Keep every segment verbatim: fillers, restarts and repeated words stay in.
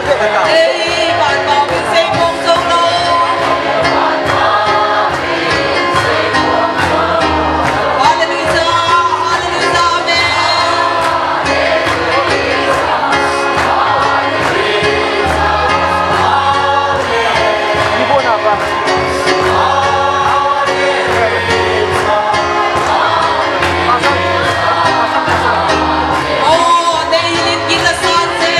Ei, vanvang min sei mong jong lo. Hallelujah, hallelujah, amen. Oh, nei hilin gita san se.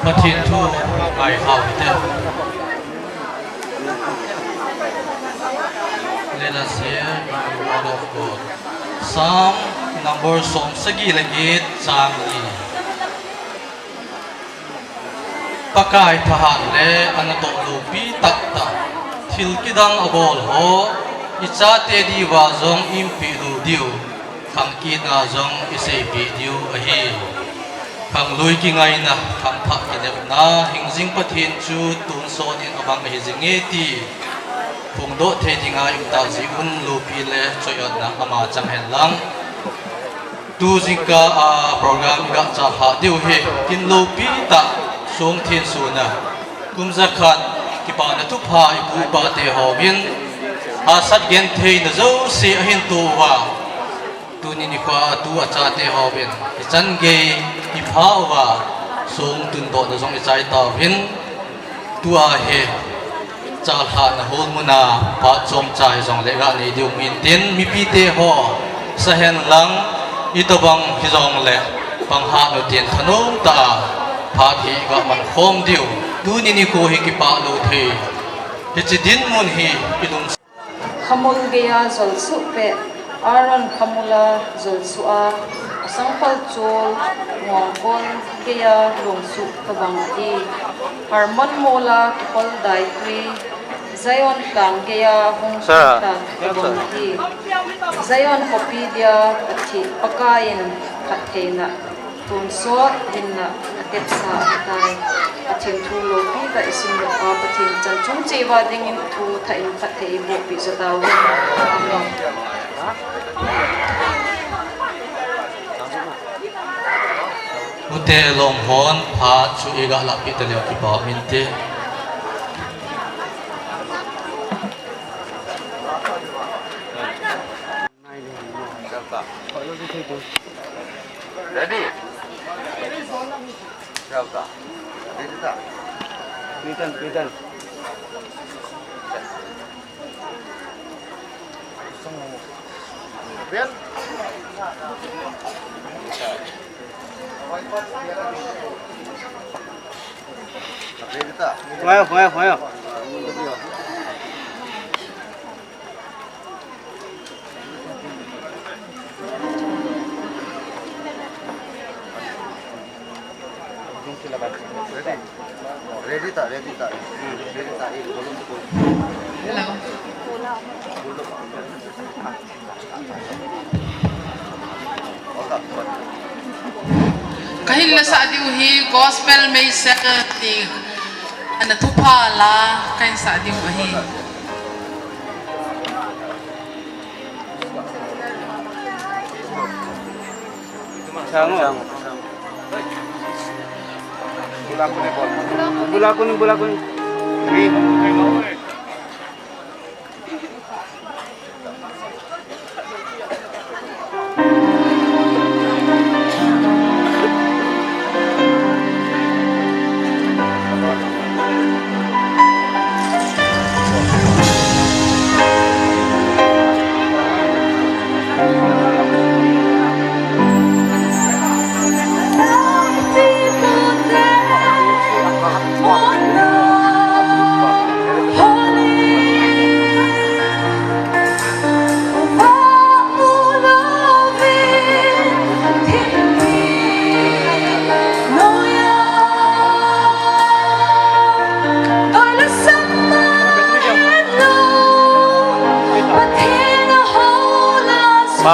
Pathen thu ngai hau hite. Let us hear the word of God. Psalm number som sagi le get, chang li. Pakai thahat le anatoh loupi tahtah, thil kidang abol ho, ichate diuva jong iumpi lou diu, khangkit a jong iseipeh diu ahi. Khanglui kingaina, khangthah kinepna, hingjing Pathen chu tonsot in abang ahi jinge ti phongdoh thei dinga ium tah jeh un loupi le choi-atna ama chang hen lang. Tu jingkah a program iga chalhah diu hi, kin loupi tah song thensun a, kum jakhat kipana thupha ipu ipa te hovin, hahsat gentheina jouse ahin to uva, tuni nikho a tu achate hovin, ichan gei ipha uva, song tundohna jong ichai tauvin, tua hi chalhahna hall mun a phat chomcha hijongle ga nei diu ahin tin, mipite ho, sa hen lang, itobang hijongle pang hah un tin thanom tah a phat hi ga man khom diu. Tuni nikho hi kipah lou thei, hiche dinmun hi ilung Khamul geiya jolsuh peh, Aaron khamula jolsuh a, asangphal chol, ngongkol geiya longsuh tobang ahi. Hermon mola kikhol daitwi, Zion lhang geiya hung Sir, tobang ahi. Zion khopi dia Pathen Pakaiyin phattheina tonsot hinna atepsa ahitai. Pathen thu loupi tah isim uva, Pathen chan chung cheh uva dingin thu thah in phatthei iboh peh jo tauvin. Amen. Ute lom hon phat chu iga lahpeh taleu kipa um inte. Ready? Ready ta? Ready ta? Pitan, pitan. Ready? Ready ta? Khoya, khoya, khoya. Ready ta, ready ta. Ready ta, eh, volume ko. Hello. Kahin lasah diu hi Gospel Meisel ti ana thupha la kahin sah diu ahi. Sango. Bula kuning, bula kuning.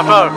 Pastor.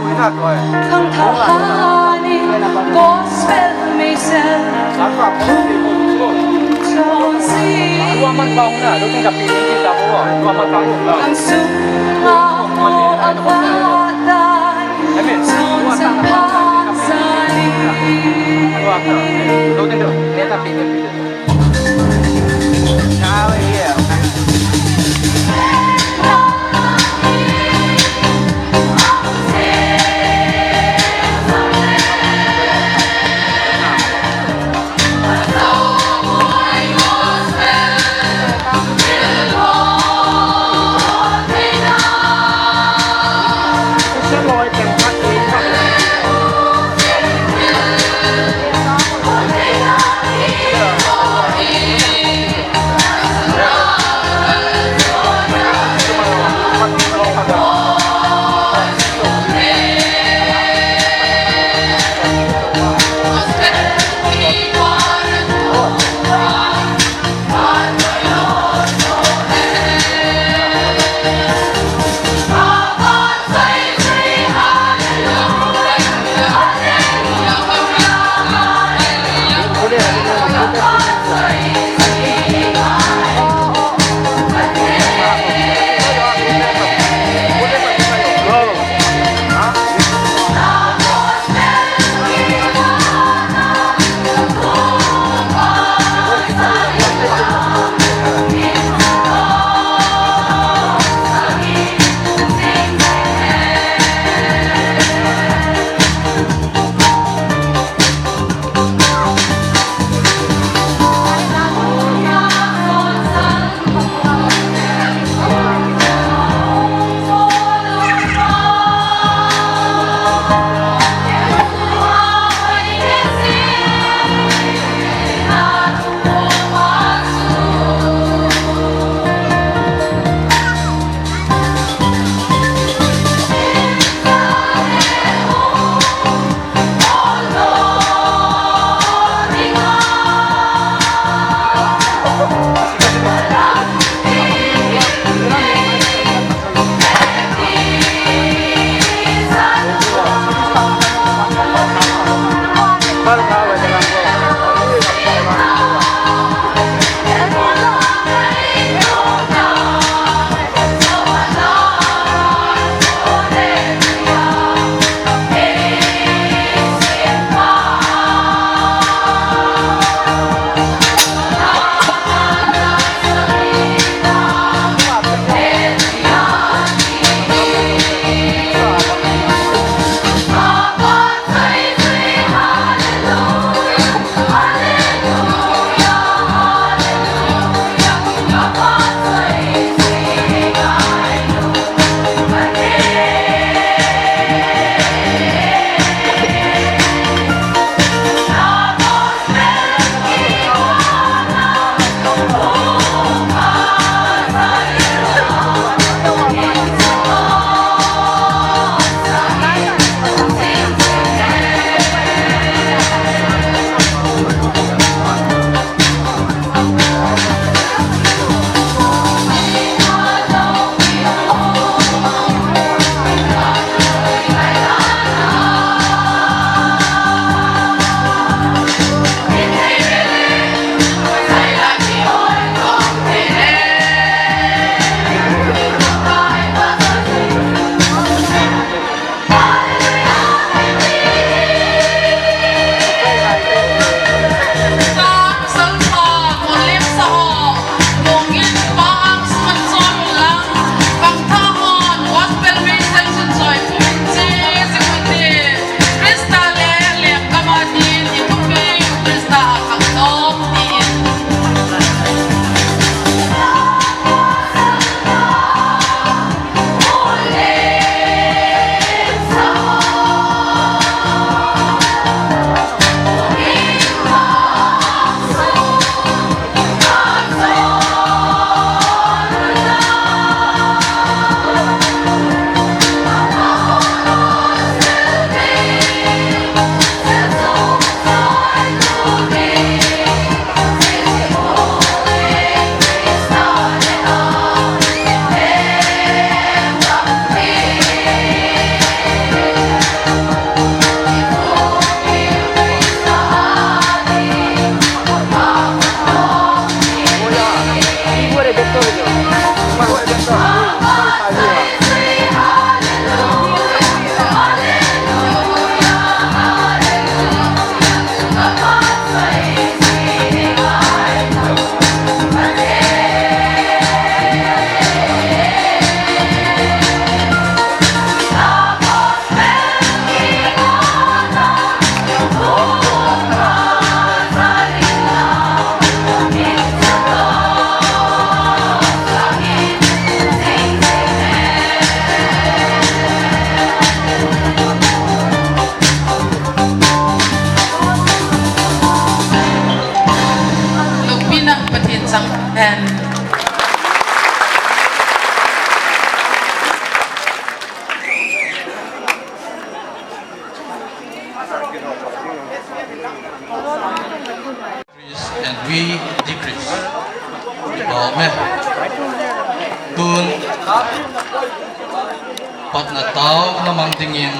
Patna taona mang dingin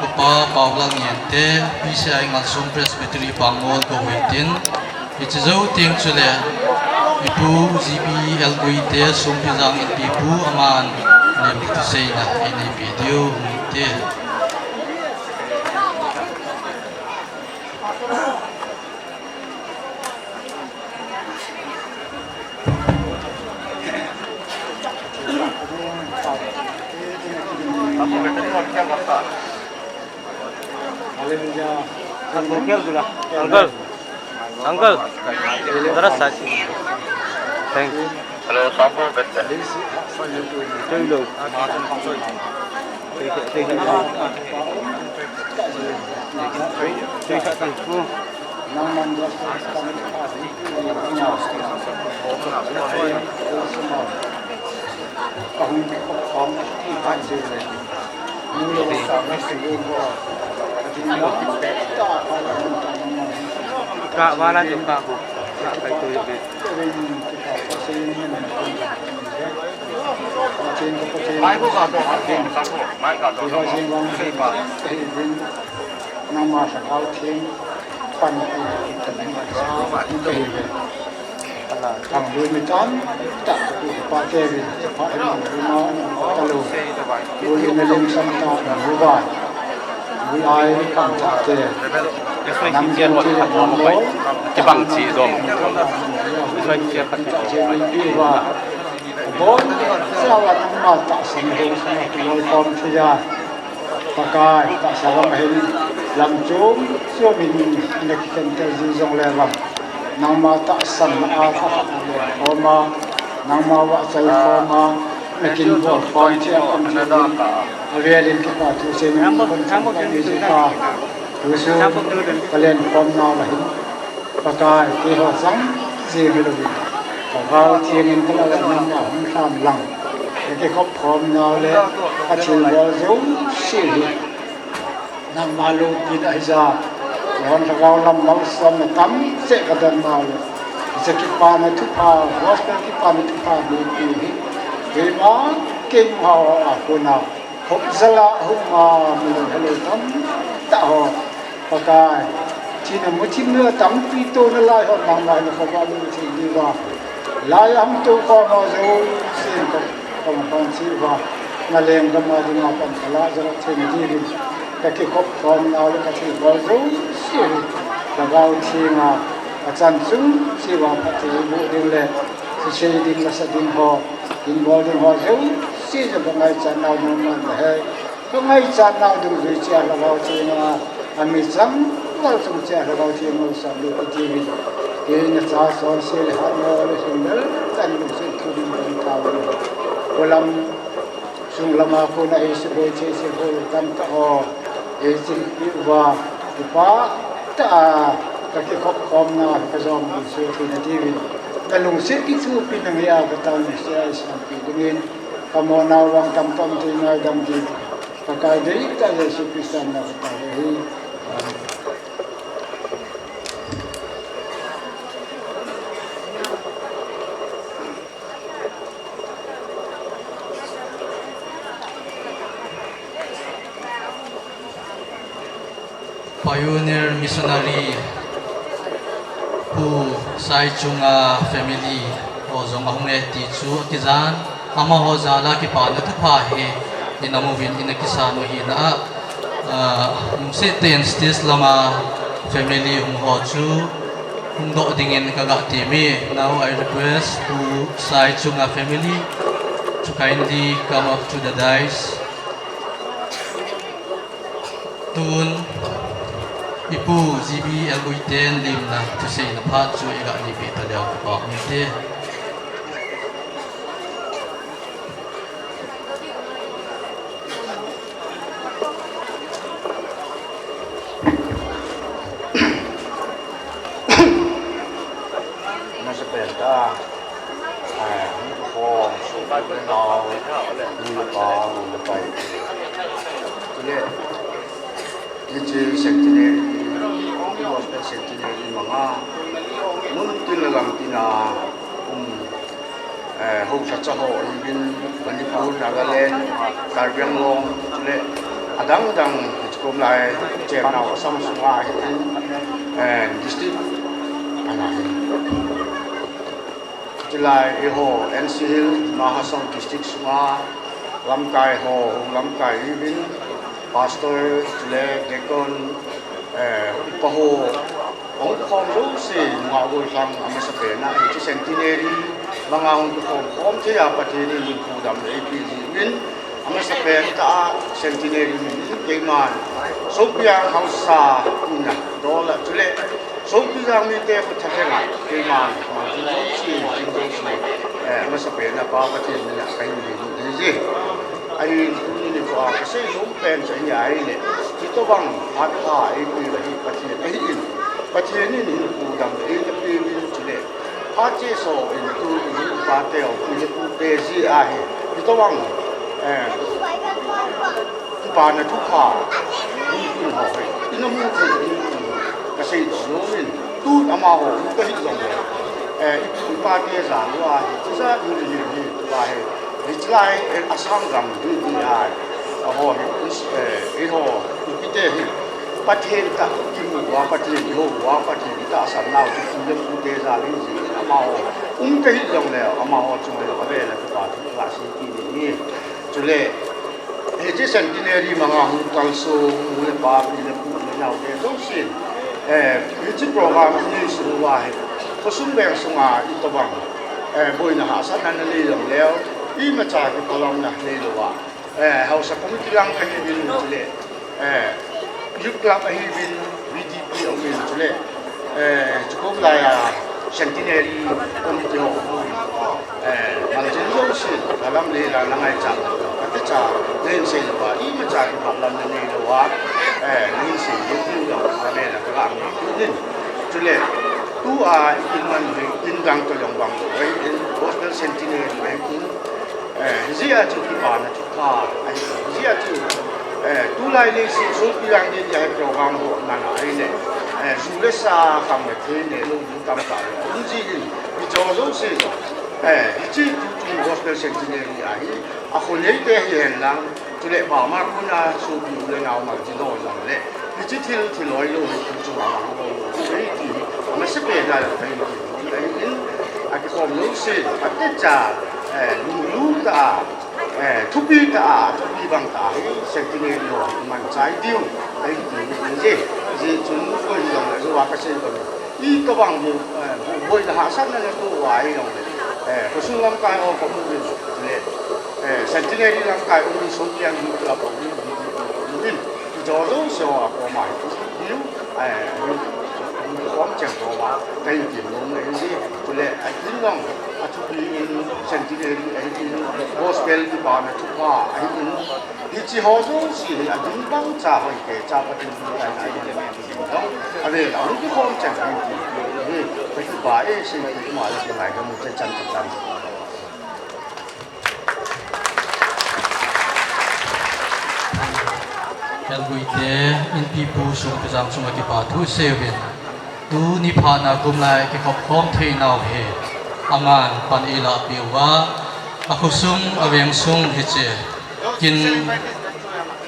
Upa Paulal Ngente, P C I Ngalsung Presbytery Bangmol kouhoi tin, hiche jou teng chule Ipu G B L Guite, Songpijang Inpipu, aman lemthusei na eineipe diu hite. Uncle, uncle, जरा side. Thank you. Hello, sample better. Hello. Ka wala jo ka ko. Ka kai to ye. Nangma Lhagao Theng panpi in ka nang a sa in ka hi ve. Thang lui mi tan ta ka pu pa te ve, pa he man lui ma na ka lo. Lui na ling sam ta na lui ba. Lui ai kan ta te. Nam jan ti le nam lo. Ti bang chi dom. Ti bang chi pa ti. Bon sa wa nangma ta sam he sa na ki lo kom ti ya. Pakai, tahsa gam ahin lam chom chom in na kikhen tel ji jong le vang. Nangma tahsan na a kha kha na le khom a, nangma vahchoi khom a, na kin bol khom thei a khom thei a. A vel in kipa thu sei na kon chang pa ni ji ka. Thu su ka len khom na la hin. Pakai, keiho chang jeng hilou in, ka Lhagao Theng in ka lo nangma hung lham lang. Ka kikhop khom nau le ka thil bol jouse hi nangma loupina ahi ja. Keiho Lhagao lam malsomna tam cheh ka don nau le, hiche kipana thupha, gospel kipana thupha loupina hi keima keiho a kona Hop jal a hung a, milou helou tamtah ho. Pakai, thina muthim na tampi tohna lai ho, nangma na khovah lou thei diuva. Lai a hung tou khom ho jouse in ka, ka hung hon cheh uva. Na lenggam a dinga pan ka lah jal thei na diuvin. Ka kikhop khom nau le ka thil bol jouse hi Lhagao Theng a, ka chan chung cheh uva phatthei boh ding le, thusei ding, lasa ding ho, kin bol ding ho jouse jong ka ngaichat nau nangman na he. Ka ngaichat nau dungjui cheh a Lhagao Theng a, a mi chang ngal chung cheh a Lhagao Theng a u sap lou ka diuvin. Kei na cha son se le hat mo le sum bel tan lungset thu ding kan tao. Kolam sung lama kona ei suboi cheh se ho tamtah ho. Ei chinpi uva, kipah tah a ka kikhop khom na ka jong lungset thei na diuvin. Ka lungset kithopi na ngai a ka tao lungset a ei sanpi dingin. Ka mo nau vang tam tam thei ngaidam ding. Pakai deitah Jesu Christa min a ka tao ahi. Amen. Pioneer missionary Pu Saichunga family ho jong ahung e ti chu akijan, amaho jal a kipana thupha hi ina mu uvin ina kisan u ahi na a, ah, lungset tah in stage lama family hung ho chu hung doh dingin ka ga tiem e. Now I request Pu Saichunga family to kindly come up to the dais. Tun, Ipu G B L Guite in limna thuseina phat chu i ga neipeh ta leu kipah um inte. Masa pen ta, eh, hung khom, so pen ta, nu le pa, nu le pa. Chule, hiche centenary, gospel centenary manga, mun tin le gam tin a um, Eh, housacha ho ahin, Manipur, Nagaland, Karbi Anglong, le adang dang, hiche kum lai chemnau Assam sunga ahin, eh, district ana ahin. Chulai eiho N C Hills, Dima Hasao district sunga lamkai ho, lamkai ahin, pastor, chule deacon, eh, upa ho, hung kikhom jouse, nungah gollhang amasapen a, hiche centenary manga hung kikhom khom thei a Pathen in hinkho damna eipeh jeh uvin, amasapen tah a centenary min in keiman Songpijang haosa in adol a, chule Songpijang mite khut thalheng a keiman, jing jouse, jing jouse, eh, amasapen a Pa Pathen min a kahin ding ahi je. Ahin tuni nikho a kasei nom pen chu ahile, hitobang phat pha eipeh u hi Pathen ahin, Pathen in hinkho damna eina peuvin chule, phat chesa in tu in ipate ho, pi le pute jeh a hi, hitobang, eh, kipana thupha hung tung ho hi ina mu thei in, kasei nom in, tun amaho um tahih jongle, eh, ipu ipate jal uva hi, ijat hi, hi, hi, tua hi, hichelai, eh, Assam gam hi, hi, a, aho hi, eh, eiho, Kukite hi, Pathen tah kimu uva, Pathen ihou uva, Pathen itahsan nau chu pi le pute jal ahi jeh in, amaho um tahih jongle, amaho chunga jong avel a kipa thu kasei kit in ahi. Chule, hiche centenary manga hung kalsong, nu le pa, pi le pu, u le nao te jousen, eh, hiche program inei sung uva hi, khosung veng sunga itobang, eh, boina hahsatna nanei jongleu, imacha kiphalamna neilou a, eh, haosa committee lang kahiuvin, chule, eh, youth club ahiuvin, V D P aum in, chule, eh, hiche kum laiya centenary committee ho, eh, malching jouse, alam le la na ngaichat, kakicha, nahin sei louva, imacha kiphalamna neilou a, eh, nahin sei diu diu jong, avel a kaga ngai kit in. Chule, tua ikinman hi, kin dang toh jong bang lou ahin, Gospel Centenary ahin, eh, hijeh a chu kipana thupha ahi, hijeh a chu, eh, tulai leiset Songpijang din a hi program ho nana ahile, eh, ju le sa khang le thei neilou ding tamtah le um jin, hicheho jouse jong, eh, hiche tuchung Gospel Centenary a hi, akhoneite hihen lang, chule bama kona sopi u le nao malching ho jongle, hiche thil, thil hoilou hi tuchunga mang lou ahi ti hi, amasapen a jong kahin ti nom ahin, akikhom jouse, atecha, eh, lunglut tah a, eh, thupi tah a, thupi bang tah a hi, centenary ho hi man chai diu, kahin ti nom ahi je. Hijeh chun koi hijongle, jouva kasei bang, itobang hi, eh, boina hahsatna natoh uva hijongle, eh, khosung lamkai ho kaum uvin, le, eh, centenary lamkai um uvin, Songpijang youth club aum uvin, hicheho jouse ho akoma hi, diu, eh, khom cheng koma kahin ti nom ahi je. Chule, ahin jong, athupi in centenary ahin, gospel kipana thupha ahin, hicheho jouse hi ading bang cha hoi kei cha Pathen in ahin, avel a hung kikhom cheng ahin ti hi, kakipah e, sei kit ma le kingaidam u te, chan chu chan. Helguite, Inpipu Songpijang chunga kipa thu sei uvin. Tuni phatna kum lai kikhop khom theinau hi, aman pan eilah peh uva, akhosung, avengsung hiche, kin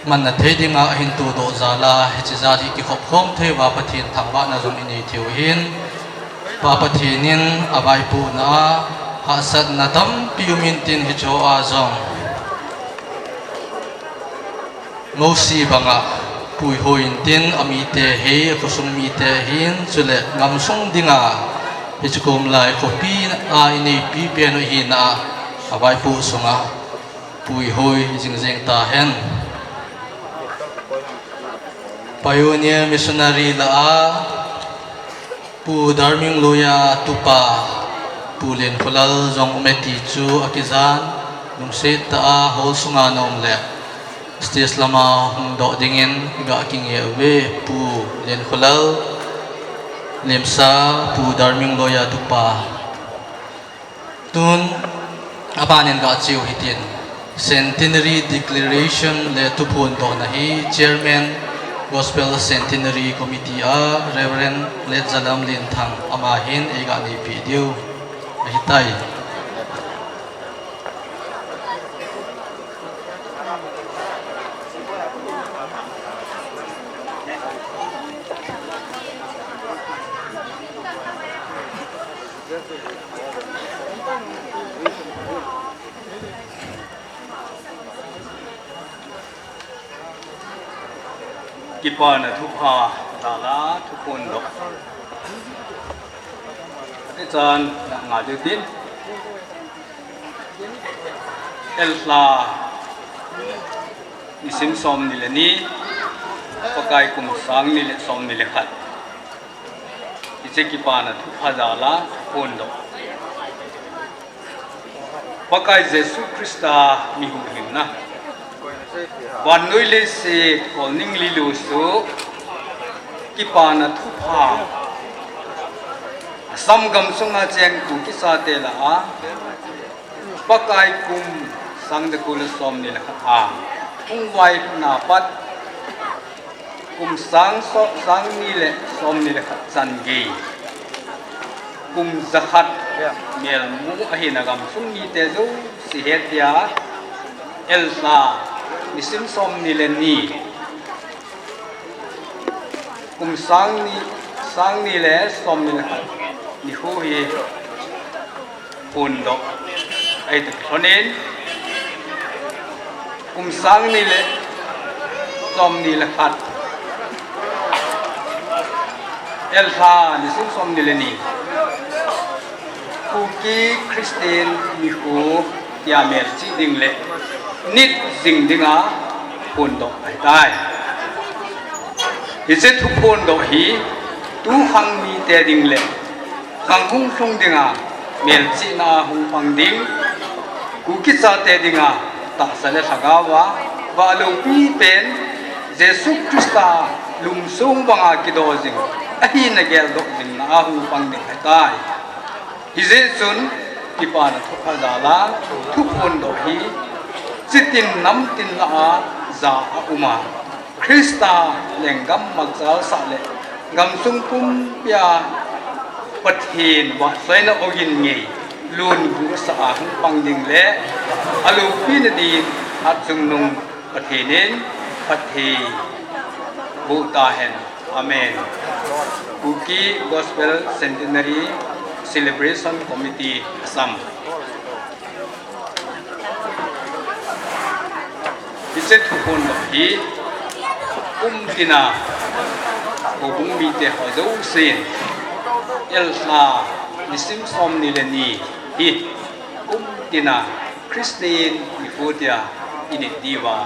manna thei dinga ahin tohdoh jal a, hiche jal hi kikhop khom thei uva Pathen thangvahna jong inei thei u ahin, Pa Pathen in avaipohna a hahsatna tampi um intin hicheho a jong Mosi banga puihoi intin amite hi, akhosung mite hin, chule gamsung dinga hiche kum lai khopi a ineipi pen u hina a, avaipoh sunga puihoi jing jeng tahen. Pioneer missionary lah a, Pu Darming Loia tupa, Pu Lenkholal jong um e ti chu akijan, lungset tah a hall sunga na um le stage lama hung doh dingin iga kinge uve, Pu Lenkholal, Lemsa, Pu Darming Loia tupa. Tun, abanin gacheu hitin, Centenary Declaration le thuphondohna hi Chairman Gospel Centenary Committee a Reverend Letzalam Lenthang ama hin eiga neipeh diu ahitai. Kipana thupha jal a thuphon doh. Tichan nga diu tin. Elhla nisim som ni le ni, Pakai kum sang ni le som ni le khat. Hiche kipana thupha jal a thuphon doh. Pakai Jesu Christa mi huhhingna, vannoi leiset kolning lilu su, kipana thupha, Assam gamsunga cheng Kuki chate lah a, Pakai kum sang jaku le som ni le khat a hung vailhun a pat, kum sang so, sang ni le som ni le khat chan gei, kum jakhat melmu ahina gamsung mite jouse hetia, Elhla nisim som ni le ni, kum sang ni, sang ni le som ni le khat nikho hi phondoh ahi toh kilhonin, kum sang ni le som ni le khat, Elhla nisim som ni le ni, Kuki Christian nikho tia melchih ding le nit jing dinga phondoh ahitai. Hiche thuphondoh hi tukhang mite ding le khang hunglhung dinga melchihna a hung pang ding, Kuki chate dinga tahsa le lhagao a vah loupi pen Jesu Christa lungsong banga kido jing ahina geldoh jingna a hung pang ding ahitai. Hijeh chun kipana thupha jal a thuphondoh hi chitin namtin lah a ja a um a, Christa lenggam malchal sah le gamsung pumpia Pathen vahchoina ogin ngei lunggil sah a hung pang ding le aloupina din hatchungnung Pathen in phatthei boh tahen. Amen. Kuki Gospel Centenary Celebration Committee, Assam. Hiche thuphondoh hi kum tina houbung mite ho jousen Elhla nisim som ni le ni hi kum tina Christian nikho tia init diuva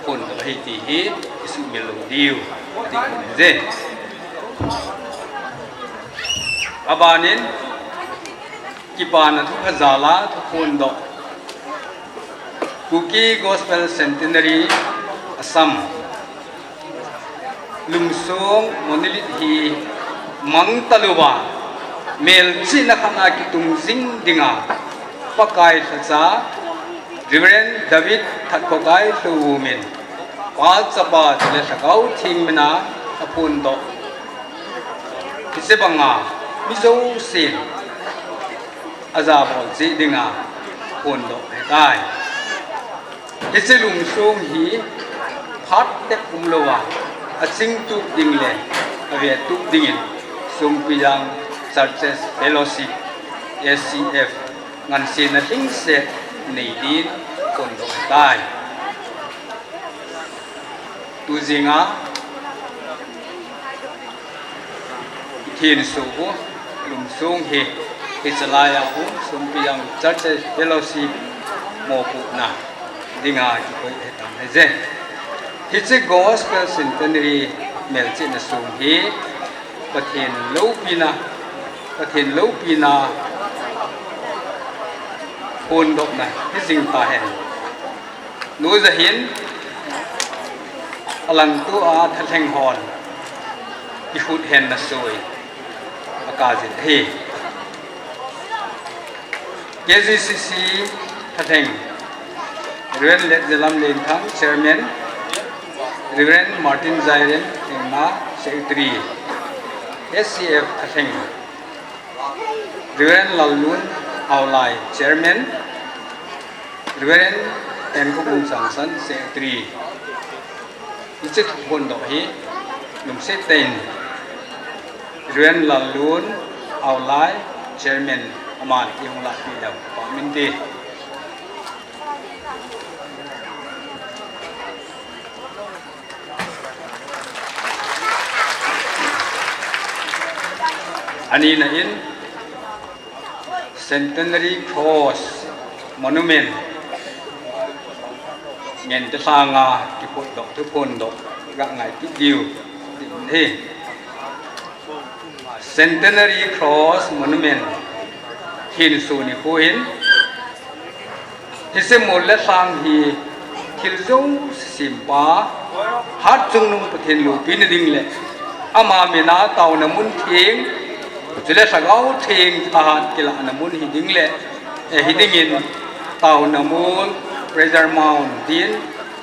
phondoh ahi ti hi isuhmil lou diu ading ahi. Abanin kipana thupha jal a thuphondoh. Kuki Gospel Centenary, Assam. Lungsong monolith hi mangtalouva melchihna khat a kitung jing dinga Pakai lhacha Reverend David Thatkhokai Lhoumin, Pa, Chapa chule Lhagao Theng mina aphondoh. Hiche banga mi jousen ajabol cheh dinga phondoh ahitai. Hiche lungsong hi phat tep umlouva achingtup ding le avetup dingin Songpijang Churches Fellowship, S C F, ngansena lhingset nei din phondoh ahitai. Tujinga thenso u lungsong hi hichelai a um Songpijang Churches Fellowship mopohna dinga kikoi ahitan ahije. Hiche Gospel Centenary melchihna song hi Pathen loupina, Pathen loupina phondohna hijing tahen. Nuja hin alangtoa thalheng hon kikhut henna soi akajin ahi. K G C C thalheng, Reverend Letjalam Lenthang, Chairman, Reverend Martin Jairem Engma, Secretary, S C F thalheng, Reverend Lallun Aolai, Chairman, Reverend Tenkhohbung Changsan, Secretary. Hiche thuphondoh hi lungset tah in Reverend Lallun Aolai, Chairman, aman eihung lahpeh leu pah inte. Anina in Centenary Cross Monument ngen te langa kiput doh, thuphon doh, ga ngai kit diu, din hi. Centenary Cross Monument hin suni khu hin Hiche mol le lhang hi thil jouse sempa, hatchungnung Pathen loupina ding le ama mina taona mun theng, chule Lhagao Theng thahat kilahna mun hi ding le, eh, hi dingin taona mol Prayer Mount din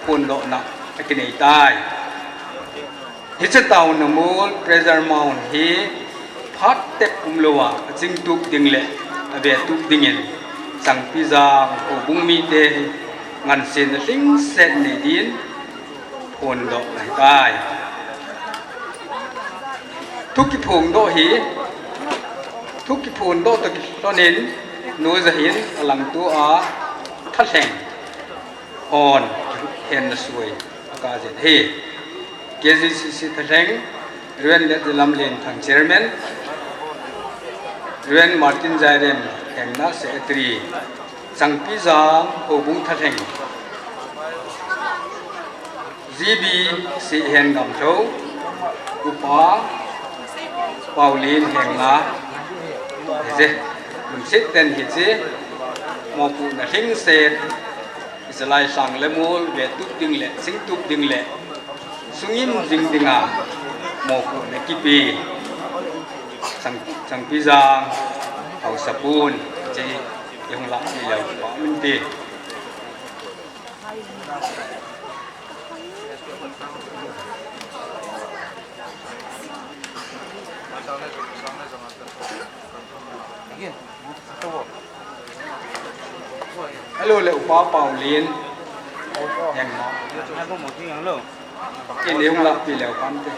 phondohna akinei tai. Hiche taona mol Prayer Mount hi phat tep umlouva achingtup ding le avetup dingin Changpijang houbung mite hi ngansena lhingset nei din phondoh ahitai. Thu kiphongdoh hi, thu kiphondoh toh kilhonin Noija hin alangtoa thalheng hon kihenna soi akajin ahi. K J C C thalheng, Reverend Letjalam Lenthang Chairman, Reverend Martin Jairem Hengna Secretary, Changpijang houbung thalheng, G B C Hengamlhou, Upa Paulin Hengna, hiche, lungset ten hiche mopohna lhingset, hiche lai lhang le mol vetup ding le chingtup ding le sungim jing dinga mopohna kipe Chang, Changpijang haosapun hiche ihung lahpeh leu phainte. Hello le Upa Paulin. Hengna. Kei nei hung lahpeh leu phainte.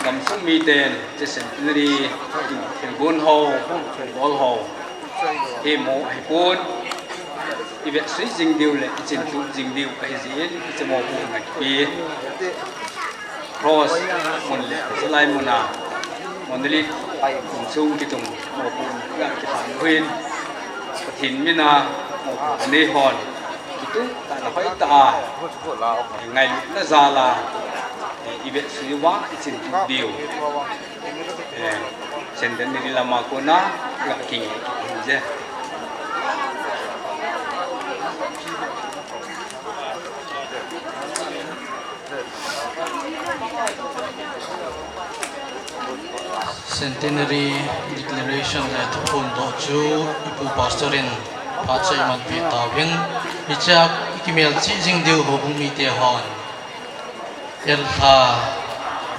Gamsung miten hiche Centenary thilgon ho, thilbol ho hi mo ahipon, ivetsui jing diu le ichintup jing diu ahi jeh in, hiche mopohna kipe Cross mun le hiche lai muna monolith insung kitung mopohna ga kilhan uhin, Pathen mina mopohna nei hon kituh tah le hoitah a, eh, ngailutna jal a, eh, ivetsui uva ichintup diu, eh, Centenary lama kona ga kinge kit u ahi. Centenary Declaration le thuphondoh chu ipu pastor in phat chu eimanpeh tauvin, hichea ikimelchih jing diu houbung mite hon. Elha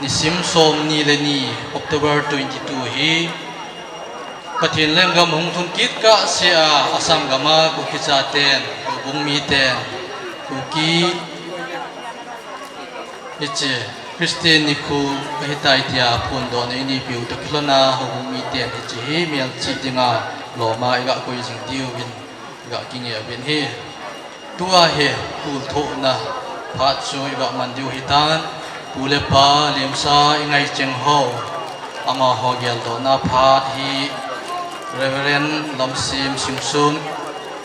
nisim somni le ni, October twenty-two hi Pathen lenggam hung lhung kit kahsea Assam gama Kuki chaten houbung miten Kuki hiche Christian nikho ahitai tia phondohna ineipiu toh kilhona houbung miten hiche hi melchih dinga loma iga koi jing diuvin iga kinge uvin ahi. Tua hi pulthohna phat chu iga man diu ahitan, pu le pa lemsa ingaicheng ho, amaho geldohna phat hi Reverend Lamsim Singson,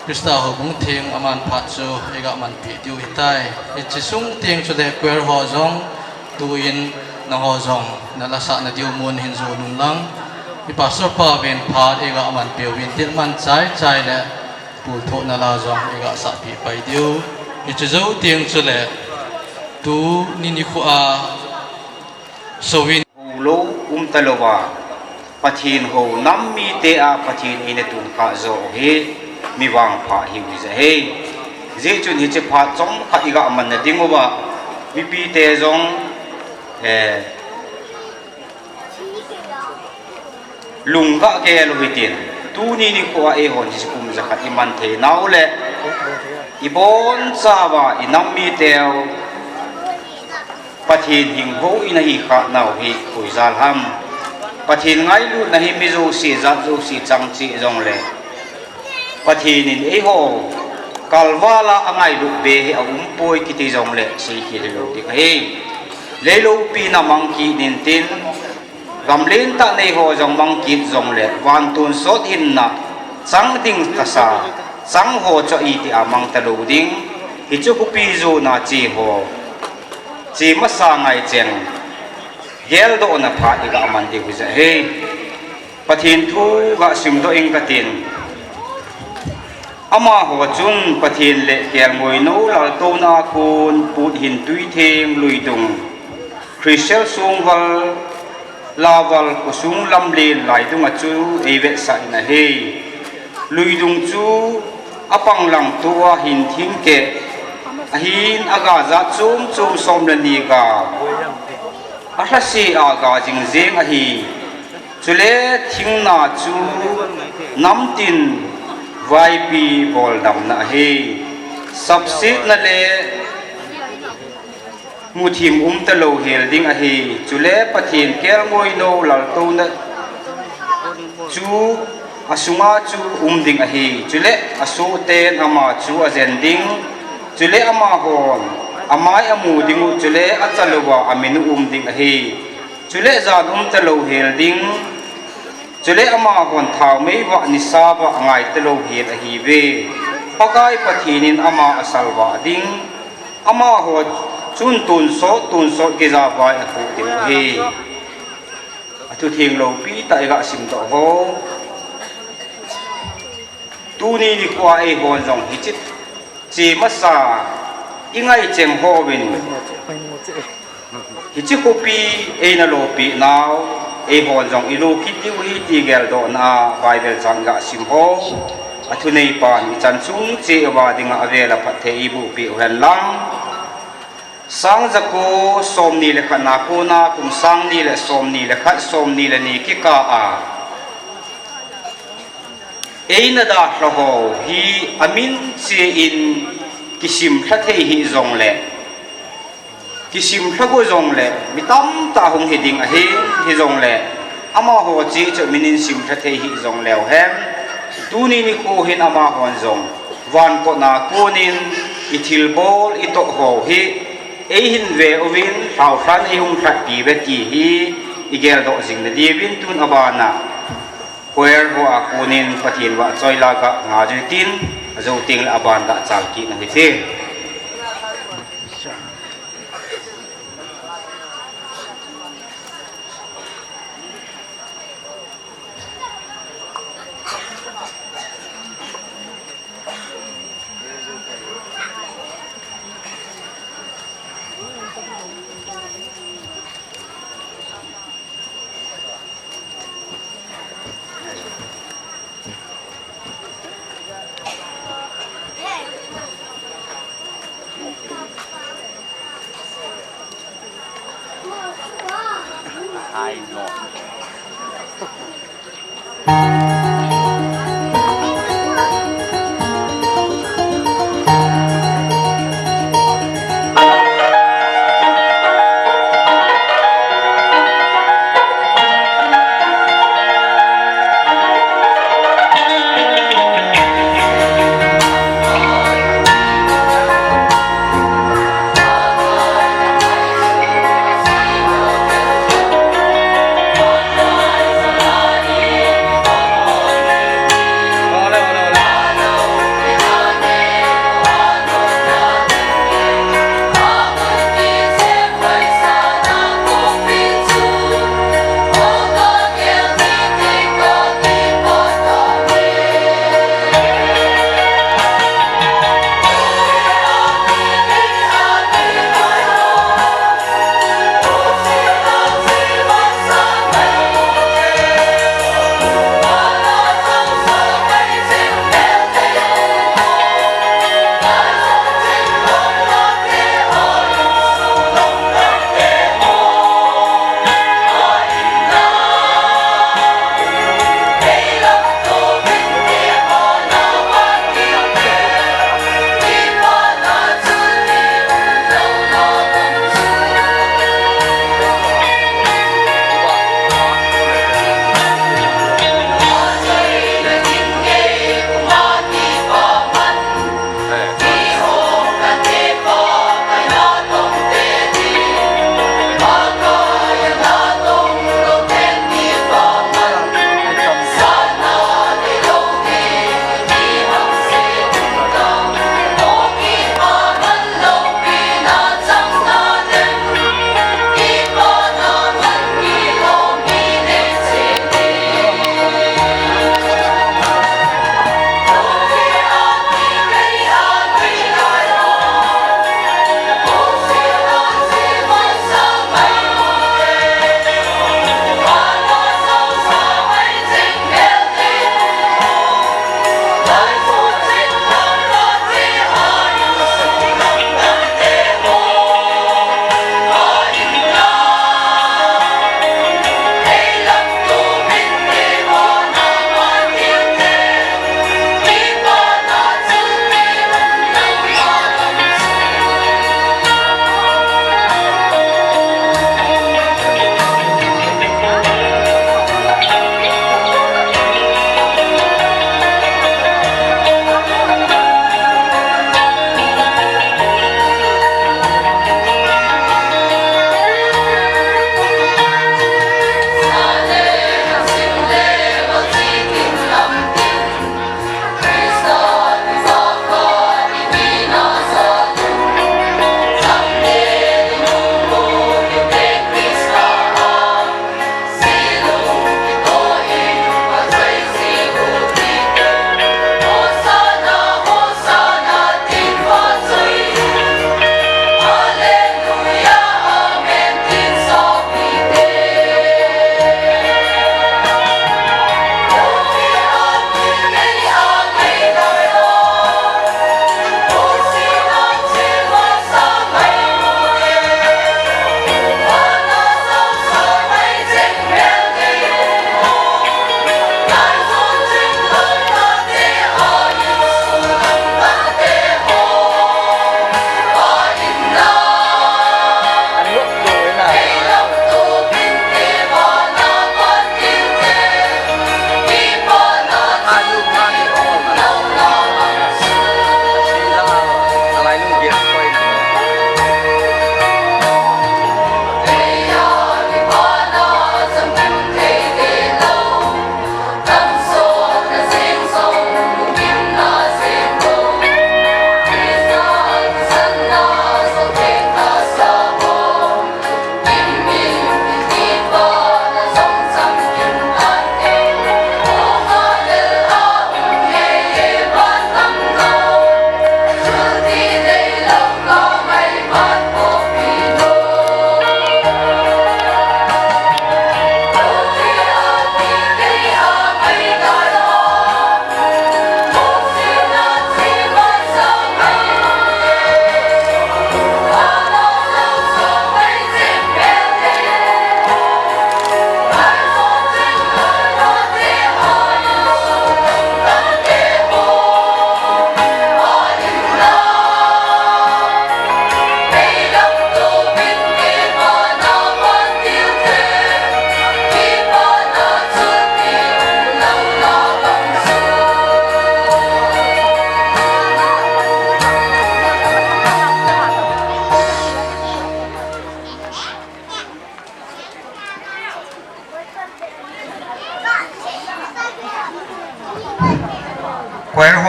Christa Houbung Theng aman phat chu iga manpeh diu ahitai. Hiche sung teng chule choir ho jong tuin nangho jong nalasah nadiu mun hin jon unlang, i pastor pa ven phat iga manpeh uvin, thil man chaichai le pulthohna la jong iga sahpeh pai diu. Hiche jou teng chule tuni nikho a souvin houlou umtalouva Pathen hou nam mite a Pathen in eitup kha jo hi mi vangpha hiu ahi. Hijeh chun hiche phat chomkhat iga manna diuva mipite jong, eh, lungga kei lou hitin, tuni nikho a eihon hiche kum jakhat iman theinau le ibonchauva inam miteu Pathen hing hou in ahi kha nau hi koi jal ham. Pathen ngailutna hi mi jouse jat jouse chang cheh jongle, Pathen in eiho kalval a angailut be hi aum poi kiti jongle, sei khel lou ding ahi. Lei loupina mang kit in tin, gam lentah nei ho jong mang kit jongle, van tonsot hinna chang ding tasa, chang ho chu iti a mang talou ding. Hichu khopi jona che ho, che masa ngai cheng, geldohna phat iga man diu hi jeh ahi. Pathen thu ga simdoh ing katin. Amaho chun Pathen le Kelngoi nou laltouna a kon Puthin, Tuitheng, Luidung, Christian songval, Laval, Khosung Lamlen lai dunga chu eivetsah in ahi. Luidung chu apang lang tua hin thingkeh, ahin aga jat chom chom som le ni ga, alhase a ga jing jeng ahi. Chule thingna chu namtin vaipi boldamna ahi. Sapsetna le muthim um talou hel ding ahi. Chule Pathen Kelngoi nou laltouna chu asunga chu um ding ahi. Chule asohten ama chu ajen ding. Chule amahon amai amu dingu, chule achalouva aminu um ding ahi. Chule jan um talou hel ding. Chule amahon thaomei vah, nisa vah angai talou hel ahiuve. Pakai Pathen in ama asalvah ding. Amaho chun tonsot tonsot geija vai akhoh diu ahi. Athutheng loupitah iga simdoh ho. Tuni nikhoa eihon jong hiche che masa ingai cheng hovin, hiche khopi eina loupeh nau, eihon jong iloukit diu ahi ti geldohna a Bible chang iga sim ho. Athuneipan ichan chung cheh uva dinga avel aphatthei eibohpeh uhen lang. Sang jako somni le khatna kona kum sang ni le somni le khat, somni le ni kikah a eina dalha ho hi amin cheh in kisimlha thei hih jongle, kisimlha go jongle, mi tamtah hung hiding ahi, hijongle, amaho cheh chu min in simlha thei hih jongleu hen, tuni nikho hin amahon jong vankot a konin ithilbol itoh ho hi eihin ve uvin, lhaolhan eihung lhatpi uve ti hi igeldoh jing nadiuvin, tun abana choir ho a konin Pathen vahchoi la ga nga uhitin, ajou tengle aban ga chal kit u hite.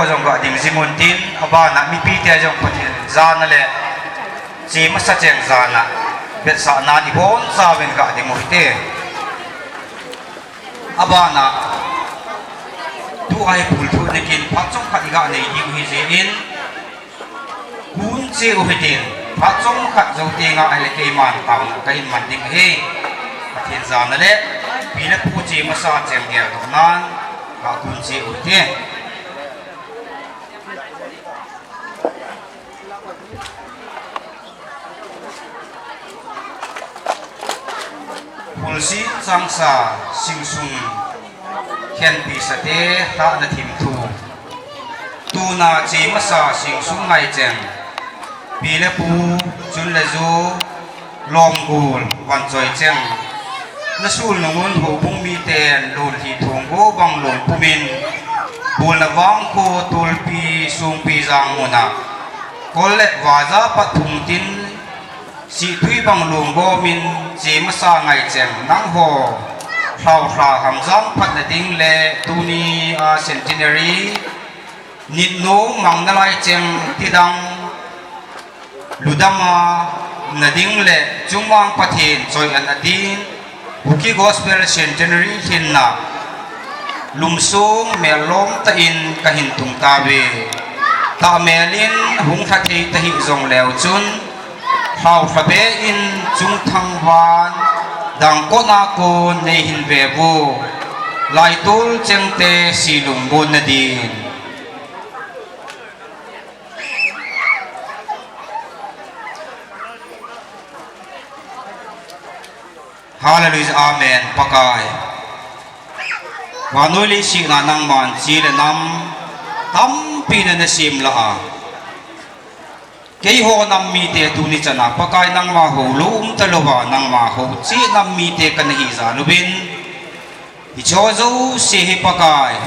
Jong ga ding jing un tin, abana mipite jong Pathen jana le che masa cheng jana vetsahna ni boncha uvin ga ding u hite. Abana tua hi pulthu nikin phat chomkhat i ga nei diu hi jeh in, kun che u hitin, phat chomkhat jou tenga ahile keiman taona ka hin man ding ahi. Pathen jana le pi le pu che masa cheng geldoh nan ga kun che u hite. Pulsi changsa singsung khenpi sate lhahna thim thu. Tuna che masa singsung ngai cheng. Pi le pu chun le ju lom gul van choi cheng. Na sul nungun houbung miten lun hi thong go bang lom pumin. Bulna vang kho tulpi sungpi jang muna. Kol le vaja pat phung tin Sihtui bang lunggomin che masa ngai cheng nangho. Lhaohla hamjang phatna ding le tuni a centenary nitnu mang nalai cheng tidang ludama na ding le chungmang Pathen choi an a din Kuki Gospel Centenary hinna lumsung mellom tah in ka hin tung tauve. Tahmel in hung lha thei tahih jong leu chun, lhaohla be in chungthang van dangkot a kon nei hin ve vo. Laitol chengte silung bon na din. Hallelujah, amen. Pakai. Vannoi leiset a nangman chi le nam tampi na na sem lah a. Keiho nam mite tuni chana Pakai nangma ho lou um talou va nangma ho chi nam mite kana hi jal uvin. Hiche ho jouse hi Pakai.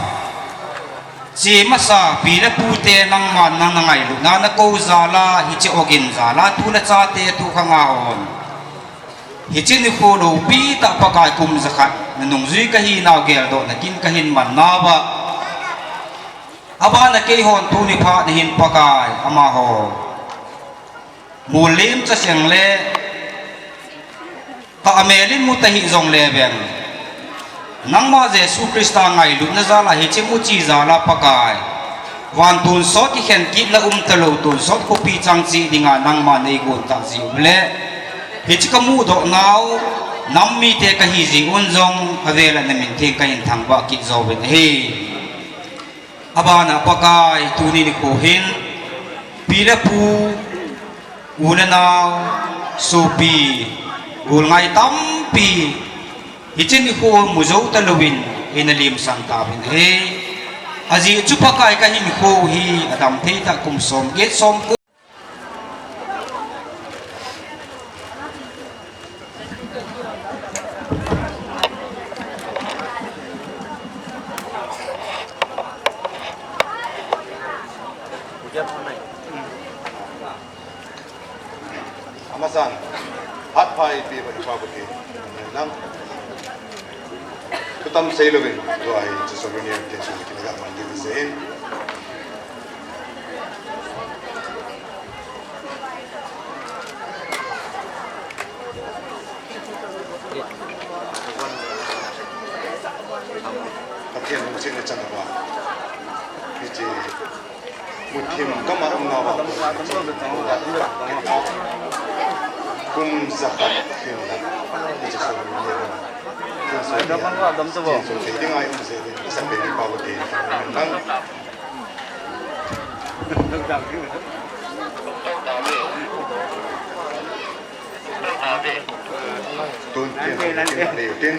Chi masa pi le pute nangman nang na ngailutna na kou jal a, hiche ogin jal a, tu le chate tu khang a on. Hiche nikho loupi tah Pakai kum jakhat, na nungjui ka hinau geldoh na kin ka hin man nauva. Abana keihon tuni phat na hin Pakai, amaho. Mulim cha seng le, tahmel in mu tahih jong le veng. Nangma Jesu Christa ngailutna jal a hiche mu chi jal a Pakai. Van tonsot kikhen kit la um talou tonsot khopi chang chi dinga nangma nei gon tah ji um le. Hiche ka mudoh nau, nam mite ka hi ji un jong, avel a na min theng ka hin thangvah kit jo uvin ahi. Abana Pakai tuni nikho hin, pi le pu, u le nao, sopi, golngai tampi, hiche nikho mu jou talouvin, eina limsan tauvin ahi. Ajeh chu Pakai ka hinkho hi, adam thei tah kum som get som ko. Amasan, phat pha eipeh uva i Pa Pathen, nang thutam seilouvin, tua hi chu souvenir te chu kinaga man ding ahi. Pathen lungsetna chang uva. Hiche muthim gam a um nauva. Kum jakhat hin la. Hiche so ni. Kum so ni. Kum so ni. Dinga um se ni. Sa pe ni pa wo de. Nang. Tun tin, tin, tin.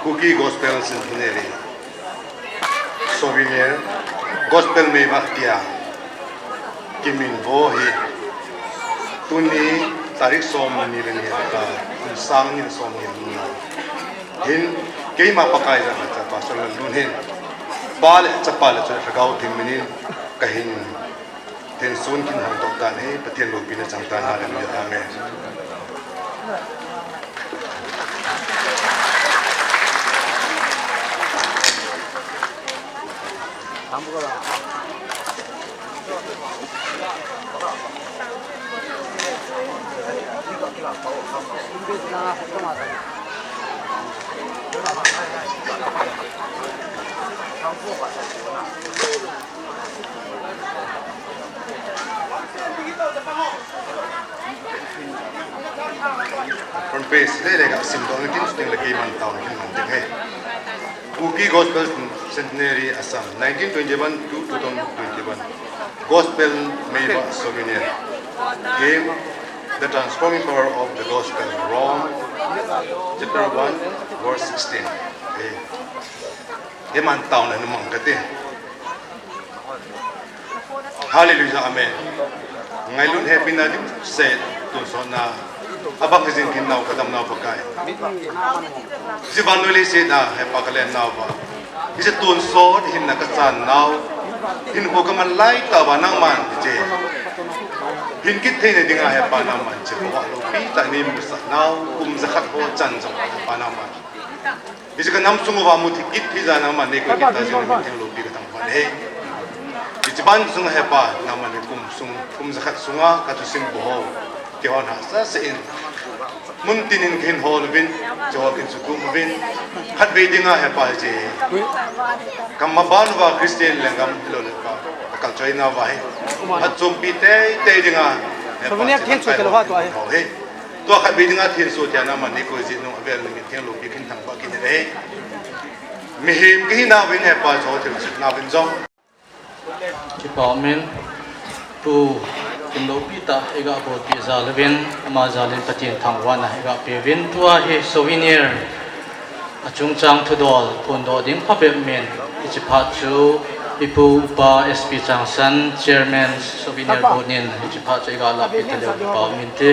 Kuki Gospel Centenary Souvenir, Gospel Meivak tia kiminvo hi tuni tarik som ni le ni a, kum sang ni le som ni le ni a hin keima Pakai jana chapa Solomon Lun hin Pa le Chapa le Chule Lhagao Theng minin kahin thensun kin hong tok tan ahi, Pathen loupina chang tan, hallelujah, amen. Front page le le ka sim dong tin, tin le keiman taona kin man ding ahi. Kuki Gospel Centenary Assam, nineteen twenty-one to two thousand twenty-one. Gospel Meiba Souvenir. Theme: The Transforming Power of the Gospel. Rome, chapter one, verse sixteen. Ahi. Keiman taona kin mang kate. Hallelujah, amen. Ngailut hepina dimset, tonsotna abang hijing kit nau kadamnau Pakai. Hiche vannoi leiset a Hepa kalen nauva, hiche tonsot hinna kachan nau, hinkho kaman lai tauva nangman hiche hin kit theina dinga Hepa nangman hiche bou loupi tah neimusah nau, kum jakhat ho chan jong Hepa nangman hiche kanam sung uva muthei kit thei jal nangman neikoi kit tah jeh in namin theng loupi kathangvah e. Hiche ban sunga Hepa nangman kum sung, kum jakhat sunga kathusim bou ho, keihon hahsa sah in, mun tin in kahin hol uvin, hiche ho kahin sukhum uvin, khatvei dinga Hepa hiche kamaban uva Christian lenggam hilou le Hepa, kakalchoi nauva hi phatchompi teitei dinga Hepa, hiche lamkai ho hi. Tua khatvei dinga thenso tia nangman neikoi jeh un avel in namin theng loupi kahin thangvah kit e. Mihem kahi nauvin Hepa, hiche thilsut nauvin jong. Kipa umin, tu kin loupi tah iga bolpeh jal uvin, ama jal in Pathen thangvahna iga peuvin, tua hi souvenir a chungchang thudol phondoh ding phabep umin, hiche phat chu ipu upa S P Changsan, Chairman Souvenir Board in hiche phat chu iga lahpeh taleu, kipa umin te.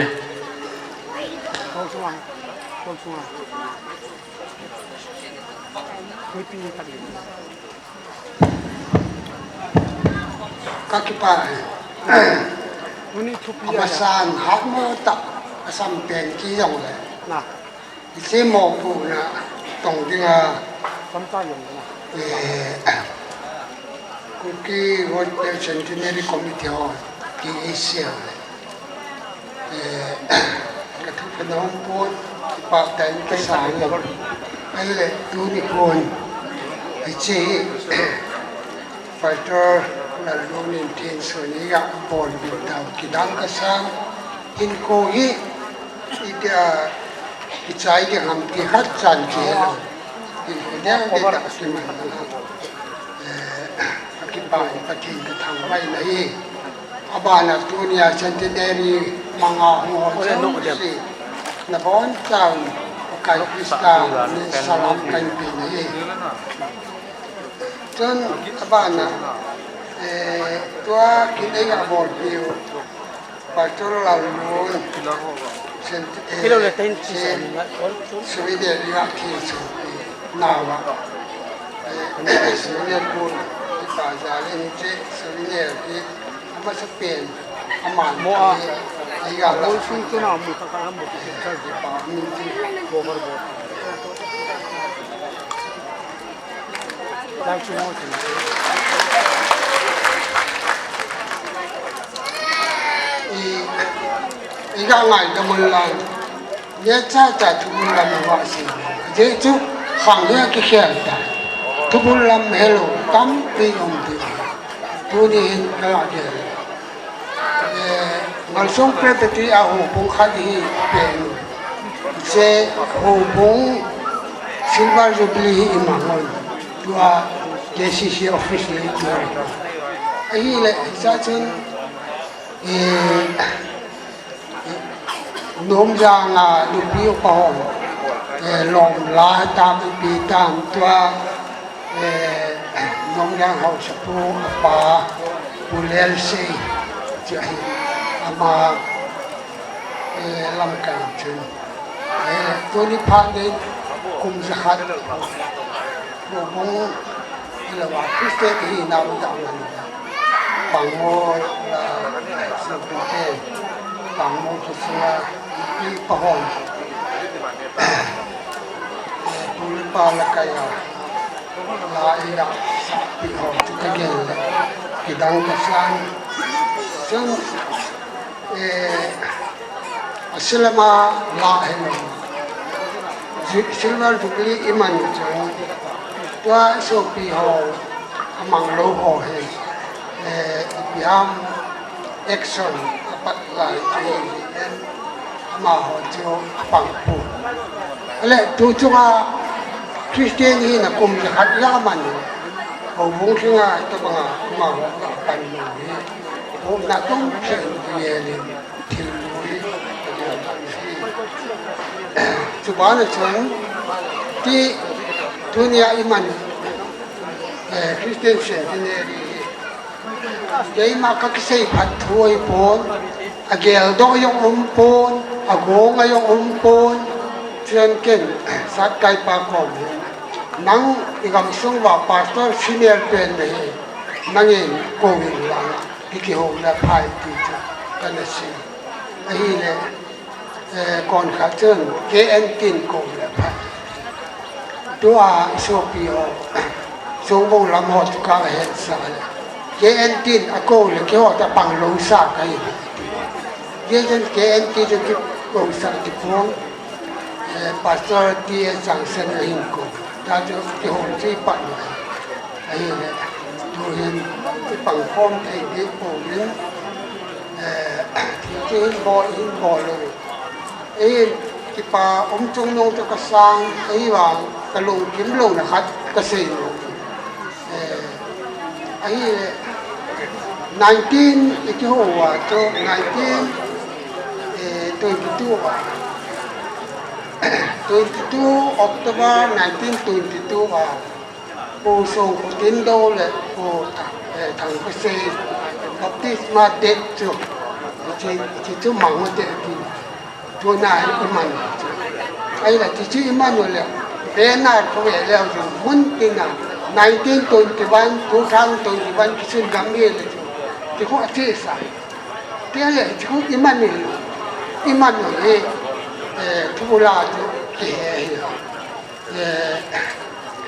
Kakipah e. Amasan hatmo tah a sampen kijongle, hiche mopohna tong dinga, eh, Kuki World Centenary Committee ho, K A C ho, eh, kathu phanom pon, kipah tah in kasang e. Ahile tuni khun hiche hi Pastor Lalun in thenso neiga bolpeh tah u kidang kasang, hinkho hi itia kichai ding ham ti khat chan kihelou, hinkho dang ding tah kiman nalai. Eh, kakipah in Pathen kathangvah in ahi. Abana tunia centenary manga hung ho jouse nabonchauvin Pakai Christa min salam kahin pe ahi. Chun abana, eh, tua kin eiga bolpeh u Pastor Lalun, Sen-, eh, Sen-, Souvenir iga thenso nauva, eh, Souvenir Board, ipa jal in hiche Souvenir hi amasapen, aman mo a, eiga la sung chuna mu kha kha mo, eh, kipa umin te. I, iga ngaidam un lang, neocha cha thubul lam a vahse. Ajeh chu khang hi akikhel tai. Thubul lam helou tampi um ding. Tuni hin kala gel. Eh, Malsong Presbytery a houbung khat hi pen. Hiche houbung Silver Jubilee hi imang un. Tua K C C office le tua. Ahile, hichea chun, eh, Nomjang a nupi upa hon, eh, lom la tam, ipi tam tua, eh, Nomjang haosapu apa, Pu Lelsei, hiche hi, ama, eh, lamkai chun. Eh, tuni phat in kum jakhat, houbung, hilouva Christian ihinau tah man. Pangmo, la, Singpin te, Pangmo kisunga, Pahon. Pulpa la kaya. La ila. Pi ho tu ka gel. Kidang ka san. San. Eh, asilama la helo. Silver Jubilee iman chun. Tua sopi ho. Amang lo ho he. Eh, ipi ham action apat lai chu hi en amaho chu apang pu. Ale tu chunga Christian hina kum jakhat la man. Houbung khinga tabanga amaho apan lo hi. Ho na tum khen ni le thil lo hi. Chu bana chun ti tunia iman, eh, Christian centenary hi. Keima ka kisei phat thu ahi pon, a geldoh jong um pon, a gong a jong um pon, chuan ken, Satkai pa kom hi, nang i gamsung uva pastor senior pen na hi, nangin kou in lang, i kihou na phai ti chu, ka na si. Ahile, Eh, kon khat chun K N tin kou le pha. Tua i sopi ho, Songvong lam ho chu ka het sa le. K N tin a kou le keiho ta pang lo sa ka hi. Ye chen K N tin chu ki kou sa ki phong. Eh, Pastor T A Changsen a hin kou. Ta chu kihou chi pa ni. Ahile, tu hin, i pang khom thei ding pouvin, eh, thil chu hin bol, hin bol lo. Ei, kipa um chung nung chu ka sang, ei vang, ka lungkim lona khat ka sei lo. Eh, ahile, nineteen, i kihou a chu, nineteen, eh, twenty-two a. Twenty-two October nineteen twenty-two a. Pu Songkhotindoh le Pu Thang, eh, Thangkhosei baptisma date chu, hiche, hiche chu mang u hite ti. Tuna hi i man u chu. Ahile hiche chu i man u le, banner khu ve leu chun, mun tina, nineteen twenty-one, two thousand twenty-one kisun gam hi le chu. Ti khu a che sa. Ti le hiche khu i man u, i man u hi, eh, thu la chu kihe hi. Eh,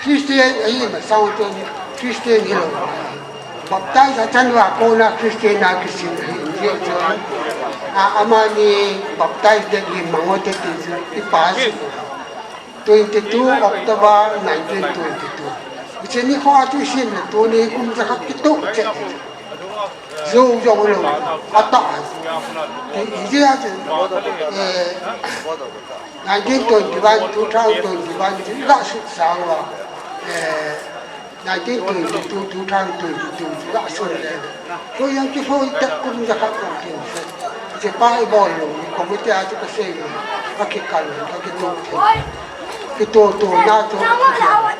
Christian ahi masang chun Christian hilou. Baptize a chan uva kona Christian a kisin ahi. Jeh chun, a, amani baptize date hi mang u hite ti chu i pa chu. Twenty-two October nineteen twenty-two. Hiche nikho a chu i sim le tuni kum jakhat kitoh cheh. Jou jong lou, atah. Ti, ijeh a chu, eh, nineteen twenty-one, two thousand twenty-one, chu i ga sut sang uva, eh, nineteen twenty-two, two thousand twenty-two, chu i ga sut le. Ko yang kiho i tat kum jakhat ko kin se. Hiche pa i bol lou, committee a chu ka sei lou, ka kikal lou, ka kitoh thei. Kitoh toh na chu,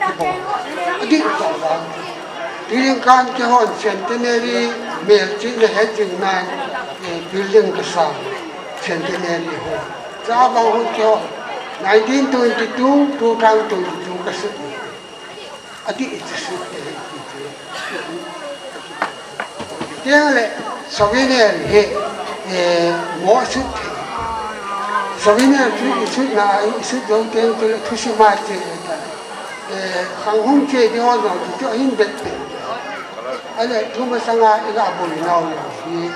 kibol. Adih tah vang. Tujingkah keihon centenary melchihna het jing nan, eh, building kasang centenary hall. Chua vang hon keihon nineteen twenty-two, two thousand twenty-two kasut. Adih chu sut te hi ti chu. Tiang le souvenir hi, eh, mo sut. Souvenir chu i sut na, i sut jou teng chu le thusim a che ta. Eh, khang hung che ding ho jong chu chu ahin bet pen. Ahile thu masanga i ga boi nau le hi.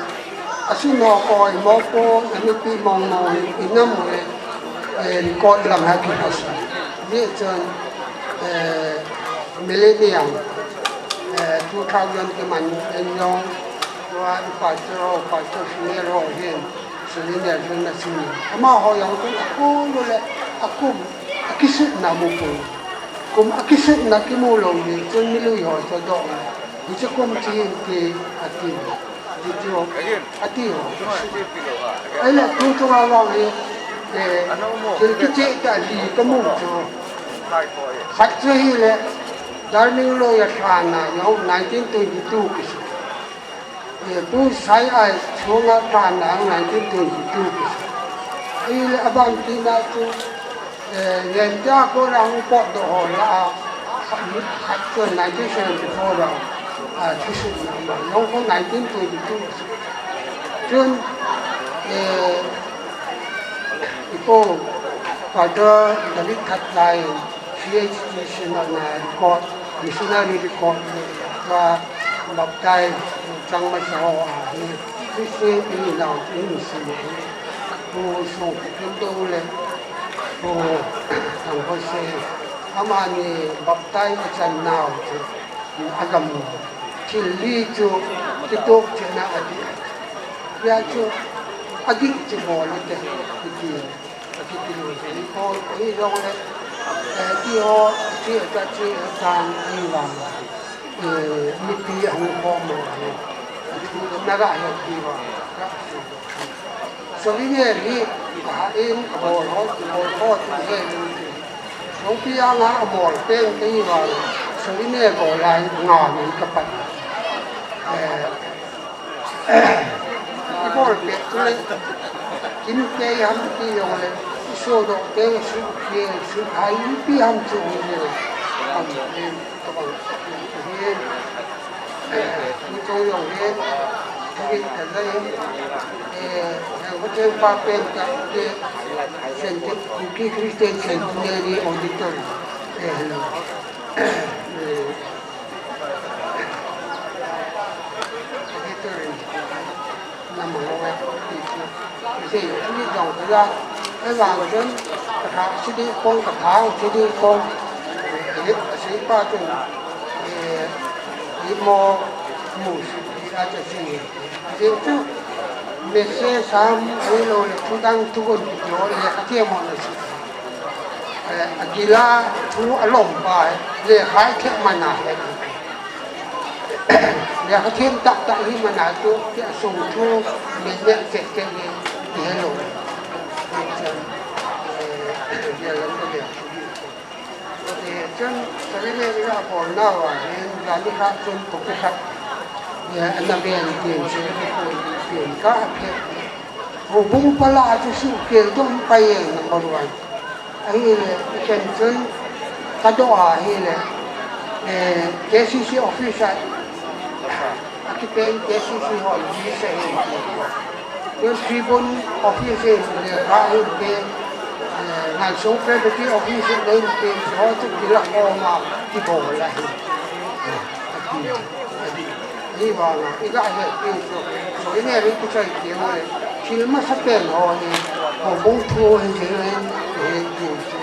A sun ho ko i mo ko, a nupi mong mong hi, i nam le, eh, record lang ha ki hasa. Ni chun, eh, Millennium, eh, two thousand kiman en jong, tua i pastor ho, Pastor Sunil ho hin, Sunil Nelson na suni. Amaho jong chun akou le, akum, akisutna mu pu. Kum akisutna kimu lou ni, chun milui ho chu adoh le. Hiche kum chu hin ti, ati. Video. Ati ho. Ahile tu chunga vang hi, eh, thil kicheh tah li kamu chu. Khat chu hile, Darling Loi a thanna jong nineteen twenty-two kisut. Eh, Pu Sai Ai Chunga thanna jong nineteen twenty-two kisut. Ahile aban tina chu, Eh, ngen tia kona hung potdoh ho lah a, khat, khat chun nineteen seventy-four a, a, thusutna ama, jong khu nineteen twenty-two. Chun, eh, Ipo, Father David Khatlai, P H D Synod na record, missionary record, ka baptize, chang masa ho a, hi, Christian in now, in missionary. Pu Song Pu Kin To le, Pu Thang Ho Se, amani baptize a chan nau chu, agam, thil li chu, kitok chena adi. Ya chu, adi chu bol te, iti. Akiti lu hi, ko hi jong le, eh, ti ho, ti ta ti tan hi vang. Eh, mipi ahung khom mo hi. Ati na ra he ti vang. Souvenir hi, ha in, bol ho, bol ho ti he. Souvenir anga bol pen ti vang. Souvenir bol lai nga ni ka pat. Eh, Ibol pet tu le, kin pei ham ti jong le, iso doh te, su pei, su hai, ipi ham chu hi le, ham le, kabang, hi, eh, tu chong jong hi, tu le, ka le, eh, eh, hotel pa pen ka, ke, Centi-, Kuki Christian Centenary Auditorium, eh, hello. Eh, Auditorium. Nam lo e, ti chu. Sei, ani jong ka la. E vang chun, ka tha, si di kong, ka tha, si di kong. E, sei pa chun, e, i mo, mu, si, i a cha si. Sei chu, message sam, ai lo le, thu dang thu gon, yo le, ka ti mo na si. E, a gila, thu a lom pa, le, hai the ma na, he. Lekha them tah tah hi mana chu, ti a sung thu, me ne che che ni, ti hello. Ti chan, eh, dia lam ko le. Ti chan, sa le le ga bol na wa, hin, ga ni kha chun ko ke khat. Ya, ana ben tin, che ko tin, ka phe. Houbung pala chu su kel dom pa ye number one. Ahile, i ken chun, ka doh a ahile, eh, K C C office a, a kipen K C C hon, office a hin. Tun Tribune office in, le ka hin pe, eh, Ngansung Presbytery office in, le hin pe, ho chu kila koma, kibol a hin. Eh, ati, ati. Hi vanga, i ga he ti chu, so i ne ri ki choi ti mo le, thil masa pen ho hi, houbung thu hi jing in, he ti chu.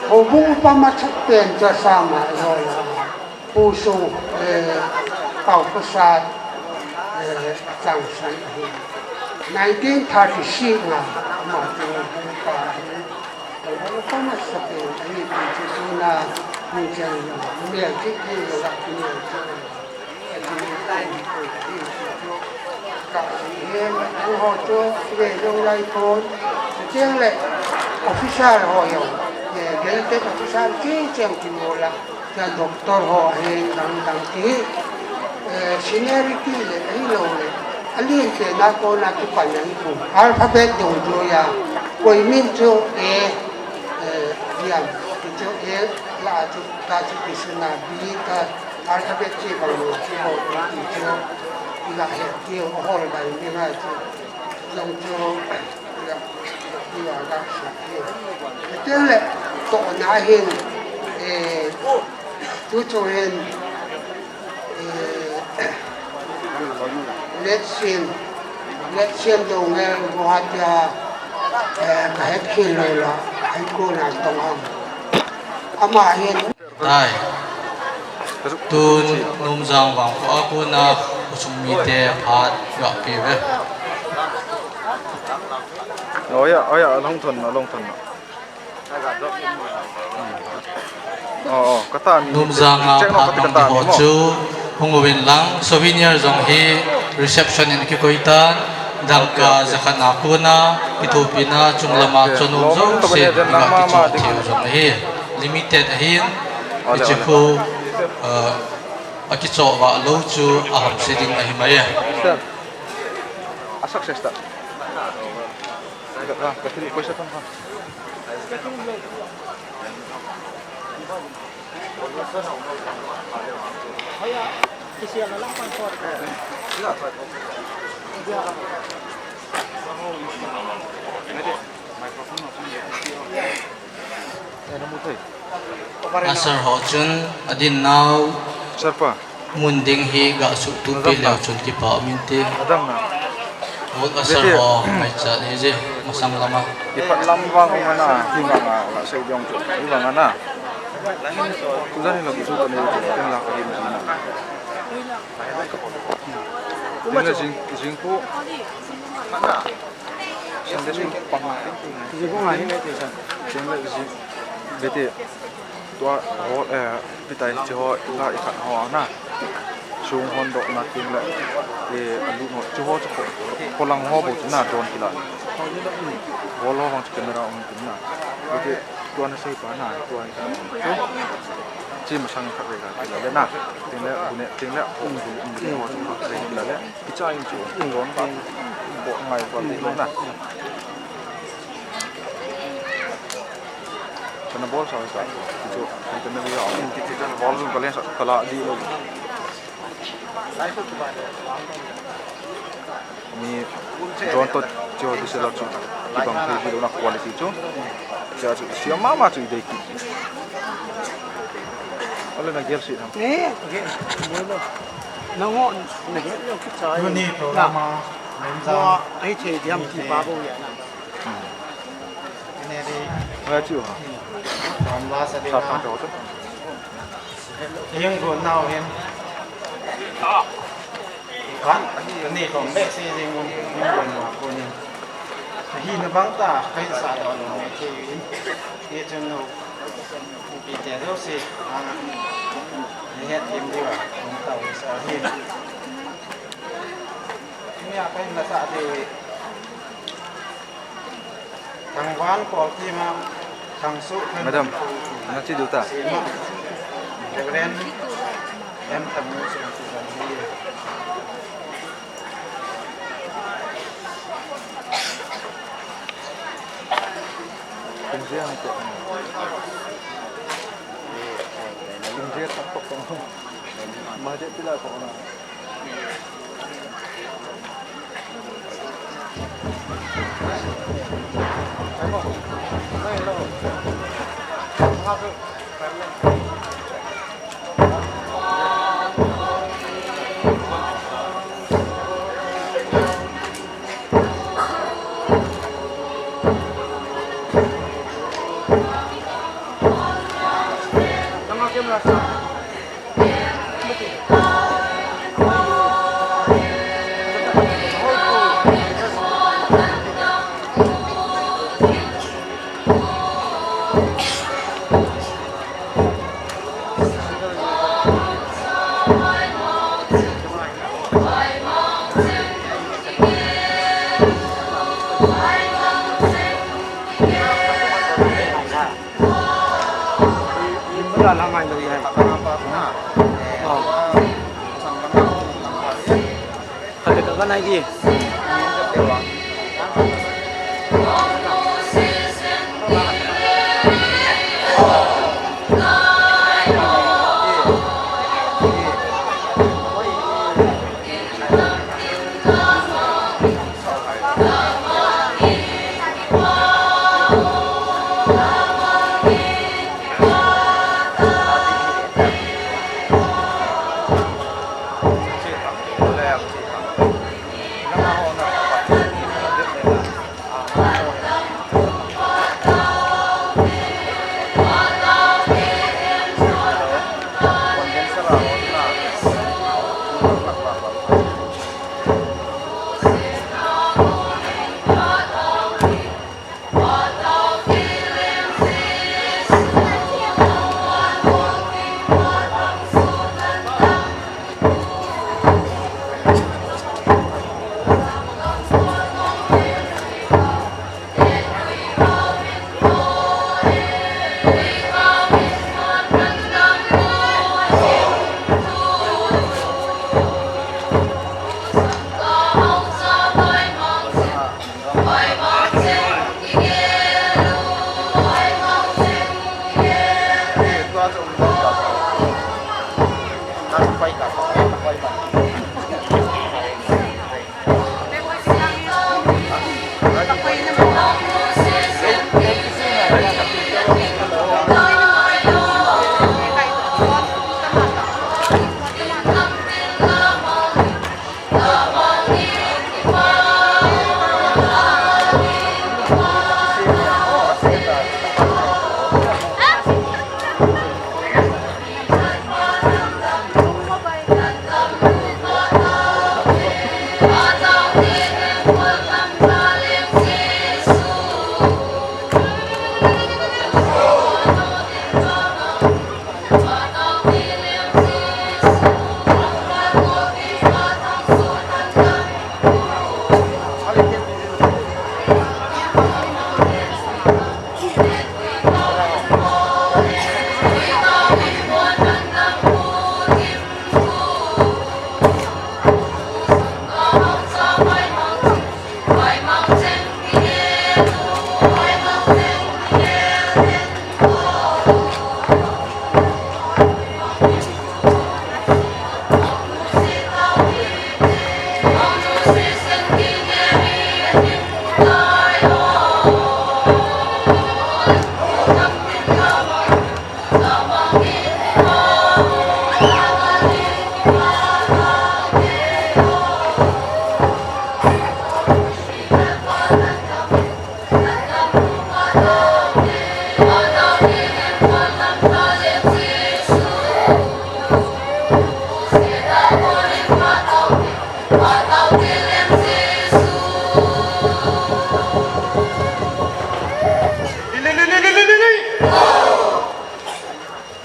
Houbung pa masa pen chu sa ma i ho la. Pu Sung, eh, Pau Pasat, eh, chang san hi. Nineteen thirty-six nga, ma chu houbung pa hi. Houbung pa masa pen, a ni ti chu tu na, ni chang, mi a ti ti la ki ni chu. Ka hin, ang ho chu, ve jong lai kon. Chuteng le, officer ho jong, eh, gazetted officer chi cheng ti mo la, cha doctor ho hin dang dang ti. Eh, seniority le, ahi lo le, a lien pen a kona kipan a hi pu. Alphabet jong chu ya, koi min chu A, eh, diam, ti chu A, la chu, ta chu ti suna B, ta, Alphabet chi bang lo chi ho ti chu i la he ti ho hol bai ni ngai chu. Jong chu i la i la ga sa ti. Ti le to na hin, eh, tu chu hin, eh, Letsin, Letsin Dongel Guwahati a, eh, ka het khel lo la, hai ko na tong am. Ama hin Tai. Tun Numjang vangkho a kona khosung mite phat ga pe uve. Oh ya, oh ya, long thon na, long thon na. Oh, oh, kata ni. Numjang a phat nung di ho chu hung uvin lang, souvenir jong hi reception in kikoi tan, dangka jakhat na kona, kithopina chunglam a chon um jouse, kiga kichoh thei u jong ahi. Limited ahin, hiche khu, uh, akichoh vah lou chu ahamse ding ahi mai e. Sir, a success ta. Ka, ka, ka thil poisa thang kha. Asar ho chun adin nau. Sir pa. Mun ding hi ga suhtupi leu chun kipa um inte. Adam na. Hot asar ho mai cha ni je masang lama. Ipat lam vang um ana, hi vang a, la sei jong chu. Hi vang ana. Tu jani lo ki chu ka ni chu, ken la ka hi na. Tingla jing, jing pu. Sunday school pang. Jing pu ngai. Tingla jing. Bete. Tua ho, eh, pitai chi ho, la i khat ho na. Sung hon dok na tingla. Eh, alu no. Chi ho chi ho. Kolang ho bo chi na don kila. Ho lo vang chi camera on chi na. Bete. Tua na sei pa na. Tua. Chi masang khat ve ka. Kila le na. Tingla, bune, tingla. Ho, bune, bune ho chi khat ve kila le. Kicha in chu, don ba, bo ngai ba ti na. Kana bol sa sa, chu, kana bol sa, kana bol sa, kala di lo. Mi, don to, chu, di sela chu, kibang thei di lo na quality chu. Chu, chu, siam mama chu, dei ki. Ole na gel si na. Ne, gel, bol lo. Nango, na gel lo kicha. Tuni program a, Mo, ai che diam ti pa bo ya na. Ine di. Ba chu ha. Ram la sa di. Sa na. Thang to to. Yang go nau hin. Kan, kan ni kom be si jing go, yang go nau ko ni. Hi na bang ta, kai sa do no me che yin. Ye chun no. Pi te do si. Ni het tim di wa. Ni ta wi sa hi. Ni a kai na sa di. Thangvan Paul Kima, Thangsu Khan. Madam, na chi du ta. Sima, Reverend M. Thangnu Singh Susan Lee. Kum je ang ko. Kum je tak ko. Ma je pila ko na.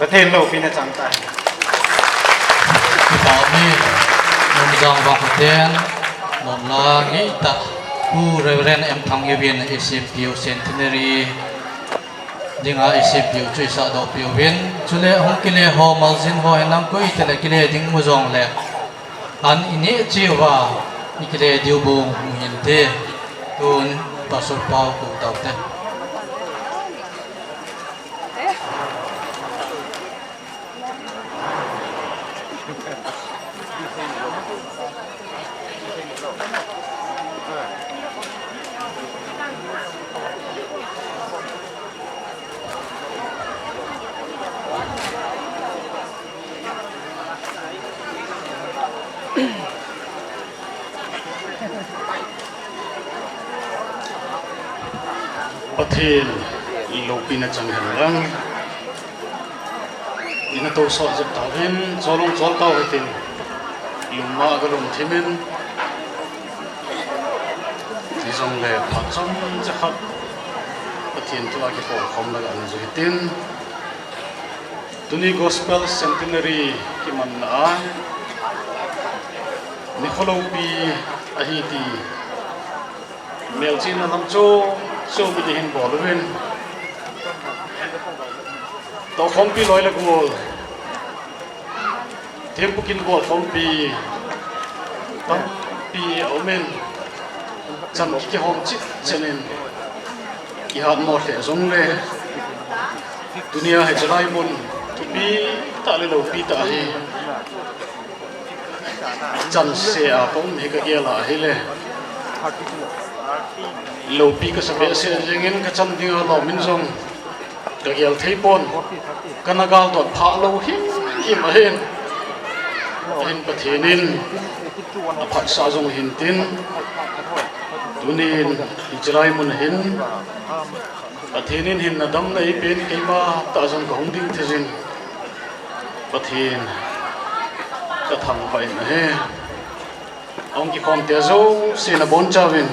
Pathen loupina chang tai. Amen. Nomjang vah ten, nomla ngeitah, Pu Reverend M Thangngivin, A C M P U Centenary dinga A C M P U chu isahdoh peh uvin, chule hung kile ho, maljin ho, hinlang koitah le kile ding mu jongle, an ineh cheh uva, ikile diu bou mu hinte, tun Pastor Pau kou taute. Pathen loupina chang hen lang. Ina tousot jep tauvin, chol ong chol tau hitin. Lungma ga lungthim in. Hijongle phat chomcha khat Pathen thu a kikhol khom le ga ana ju hitin. Tuni Gospel Centenary kimanna a nikho loupi ahi ti melchihna lam chom chom in ihin bol uvin, toukhompi loi le gol, thempu kin bolkhompi tampi aumin, chan kihom cheh cheh in, kihatmo lheh jongle, tunia hiche lai mun thupi tah le loupi tah hi chanseh a ka um hi ka gel a ahile, loupi kasa behseh jengin, kachan dinga lom in jong kagel thei pon, kana galdot phah lou himhim ahin. Ahin Pathen in aphatsah jong hintin, tunin hiche lai mun ahin Pathen in hinna damna eipen, keima tah jong kahung ding thei jin, Pathen kathangvah in ahi. Ahung kikhom te jouse nabonchauvin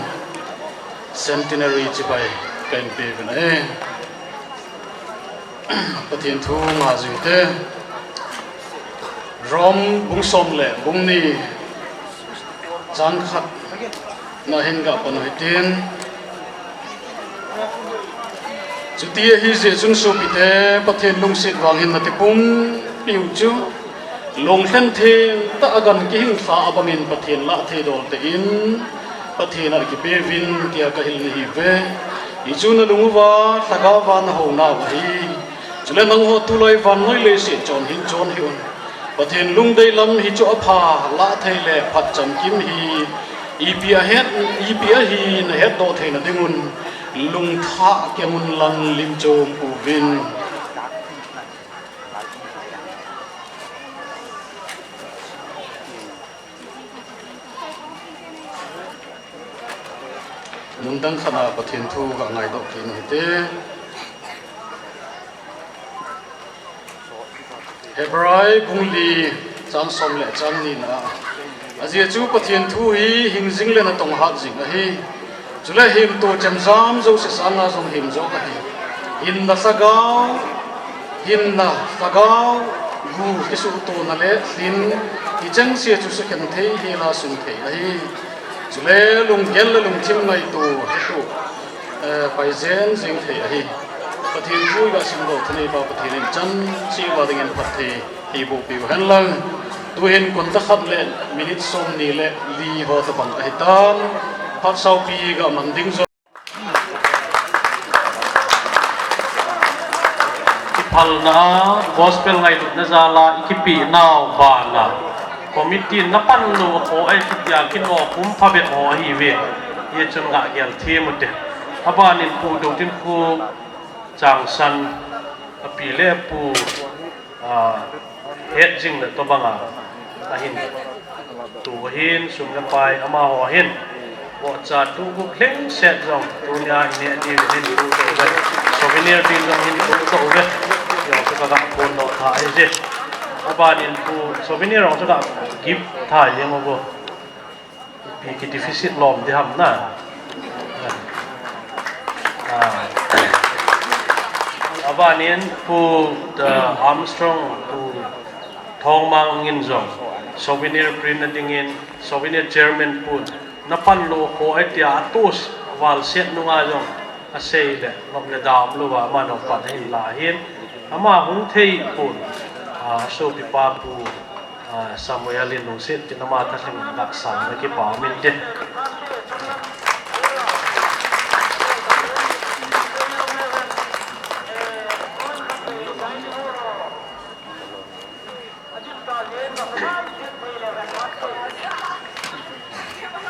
Centenary chibai kahin peuvin ahi. Pathen thu nga jing te. Rom bung som le bung ni chang khat na hin ga pan u hitin. Chuti ahijeh chun sopite, Pathen lungset vang hin nati pumpiu chu lunglhen theng tah a gan kihing lha abangin Pathen lah thei dol tah in Pathen a kipeuvin tia kahil nahiuve. Hichu nalung uva lhagao va nahou nau ahi. Chule nangho tulai vannoi leiset chon hin chon hih un. Pathen lungdei lam hichu apha lah thei le phat chamkim hi ipi ahet, ipi ahi nahetdoh theina dingun lungthah keng un lang lim chom u Vin. Mun dang khat a Pathen thu ka ngaidoh kit u hite. Hebrai bung li chang som le chang ni na. Ajeh chu Pathen thu hi hing jing le natong hat jing ahi. Chule himto chemjam jouse sanga jong himjo ahi. Hinna lhagao, hinna lhagao, gu kisuhtona le lhin, hichengse chu sukhen thei, hela sung thei ahi. Chule lunggel le lungthim ngaito, hichu, eh, paijen jing thei ahi. Pathen thu iga simdoh thanei pa Pathen in chan cheh uva dingin phatthei eiboh piu hen lang. Tuhin konta khat le minute som ni le li ho tabang ahitan. Phat saupi ga man ding jo. Kiphalna, gospel ngailutna jal a, i kipehnau bana. Committee na panlou ho, ei kitia kinokhum phabep ho ahiuve. Hichun ga gel them ute. Abanin Pu Dotin Khup Changsan, api le apu, ah, het jing le tobanga ahin, tu ahin, sum le pai amaho ahin, vohcha tugup lhingset jong tunia ineh diuvin hin tuto uve, souvenir din jong hin tuto uve. Jong chu kaga phondoh tha ahije. Abanin pu souvenir jong chu ka gift tha jeng uvo. Ipi ki deficit lom di ham na. Ah. Abanin Pu, uh, Armstrong, Pu Thongmang in jong souvenir print na dingin, souvenir chairman pu na panlou ho ahi tia atus valset nunga jong asei le, nop le dam louva aman nop pan ahin la ahin, ama hung thei pon, ah, sopipa Pu Ah, Samuel in lungset tin ama thalheng in tahsan na kipa um inte.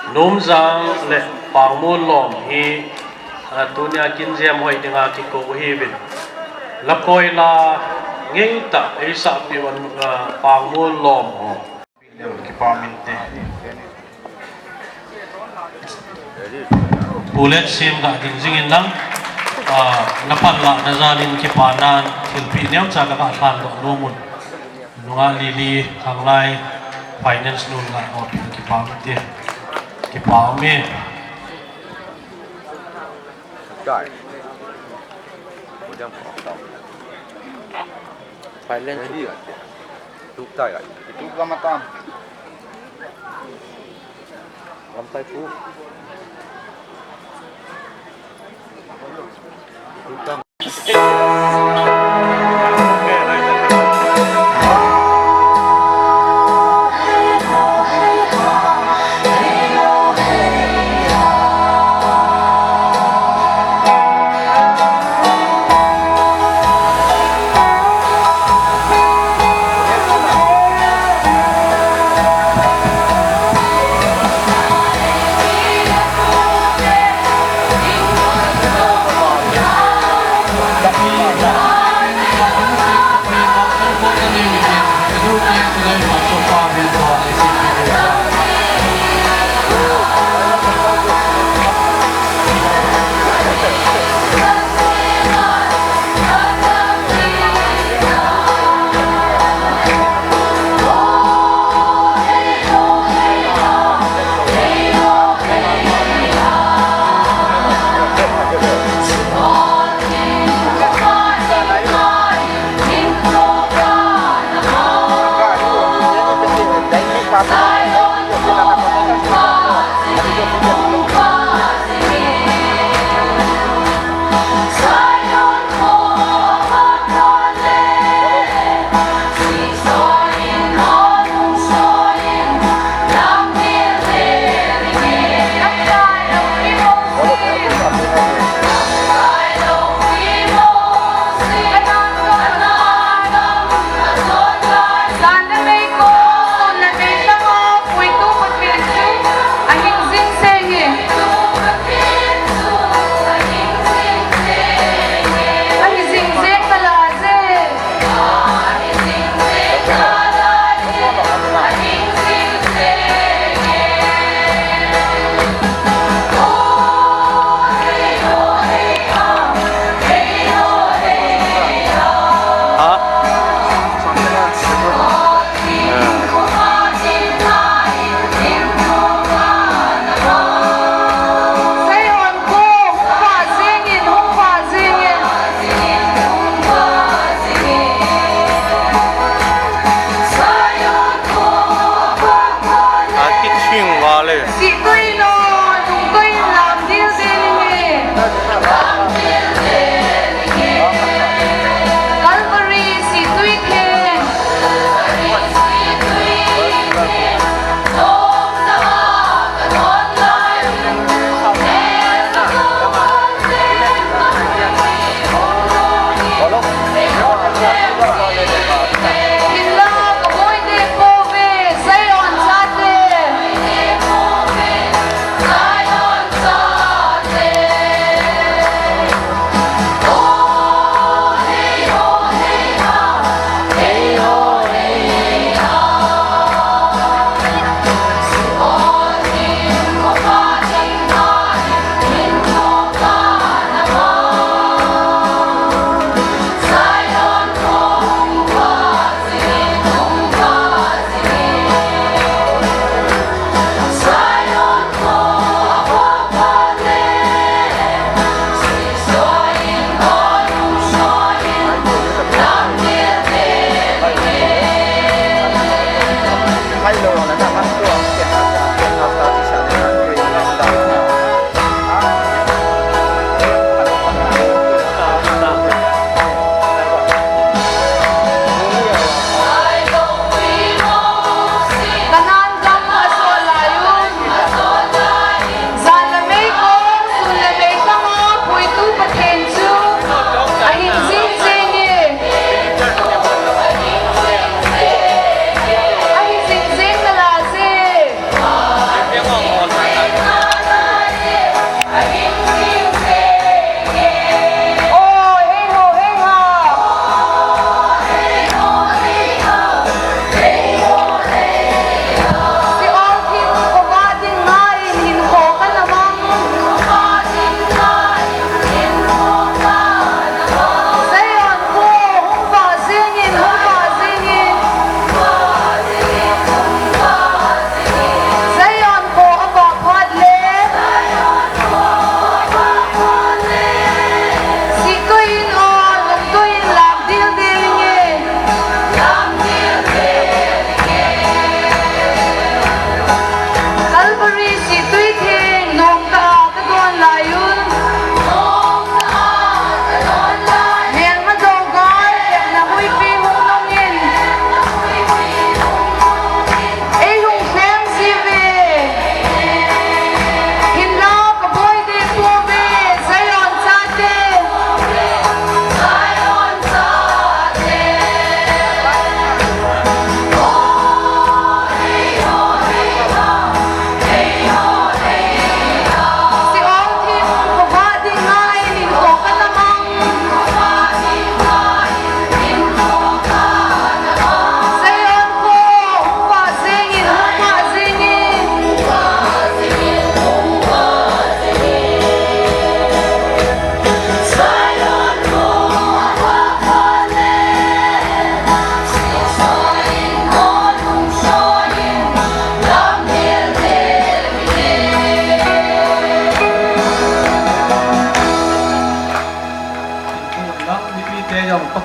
Numjang le Pangmol lom hi, ah, tunia kin jem hoi dinga kikou ahiuvin. Lakoi la ngeitah eisahpeh uva, ah, Pangmol lom ho. Kipa um inte. Pu Letsim ga ding jing in lang, ah, na panlahna jal in kipa nan thilpeh neocha kaga lhandoh nom un. Nungah Lily Khanglai, finance nun ga, oh, kipa um inte. Kipa um e. Finance. Tuk tai ai. Tuk lama tam. Lam tai pu. Tuk tam.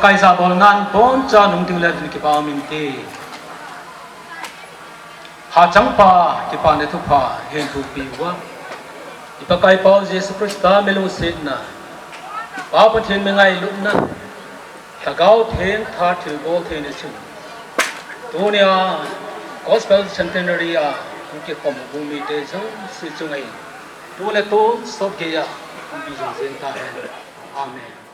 Kaija bolnan boncha nung ding le ding kipa min te. Hachangpa, kipana thupha, hin thupi uva. I Pakaipa Jesu Christa mi lungsetna, Pa Pathen mi ngailutna, Lhagao Theng tha thilbol theina chun, tunia Gospel Centenary a hung kikhom u mite jouse chunga, tu le tun sot geiya hung bijing jeng tahen. Amen.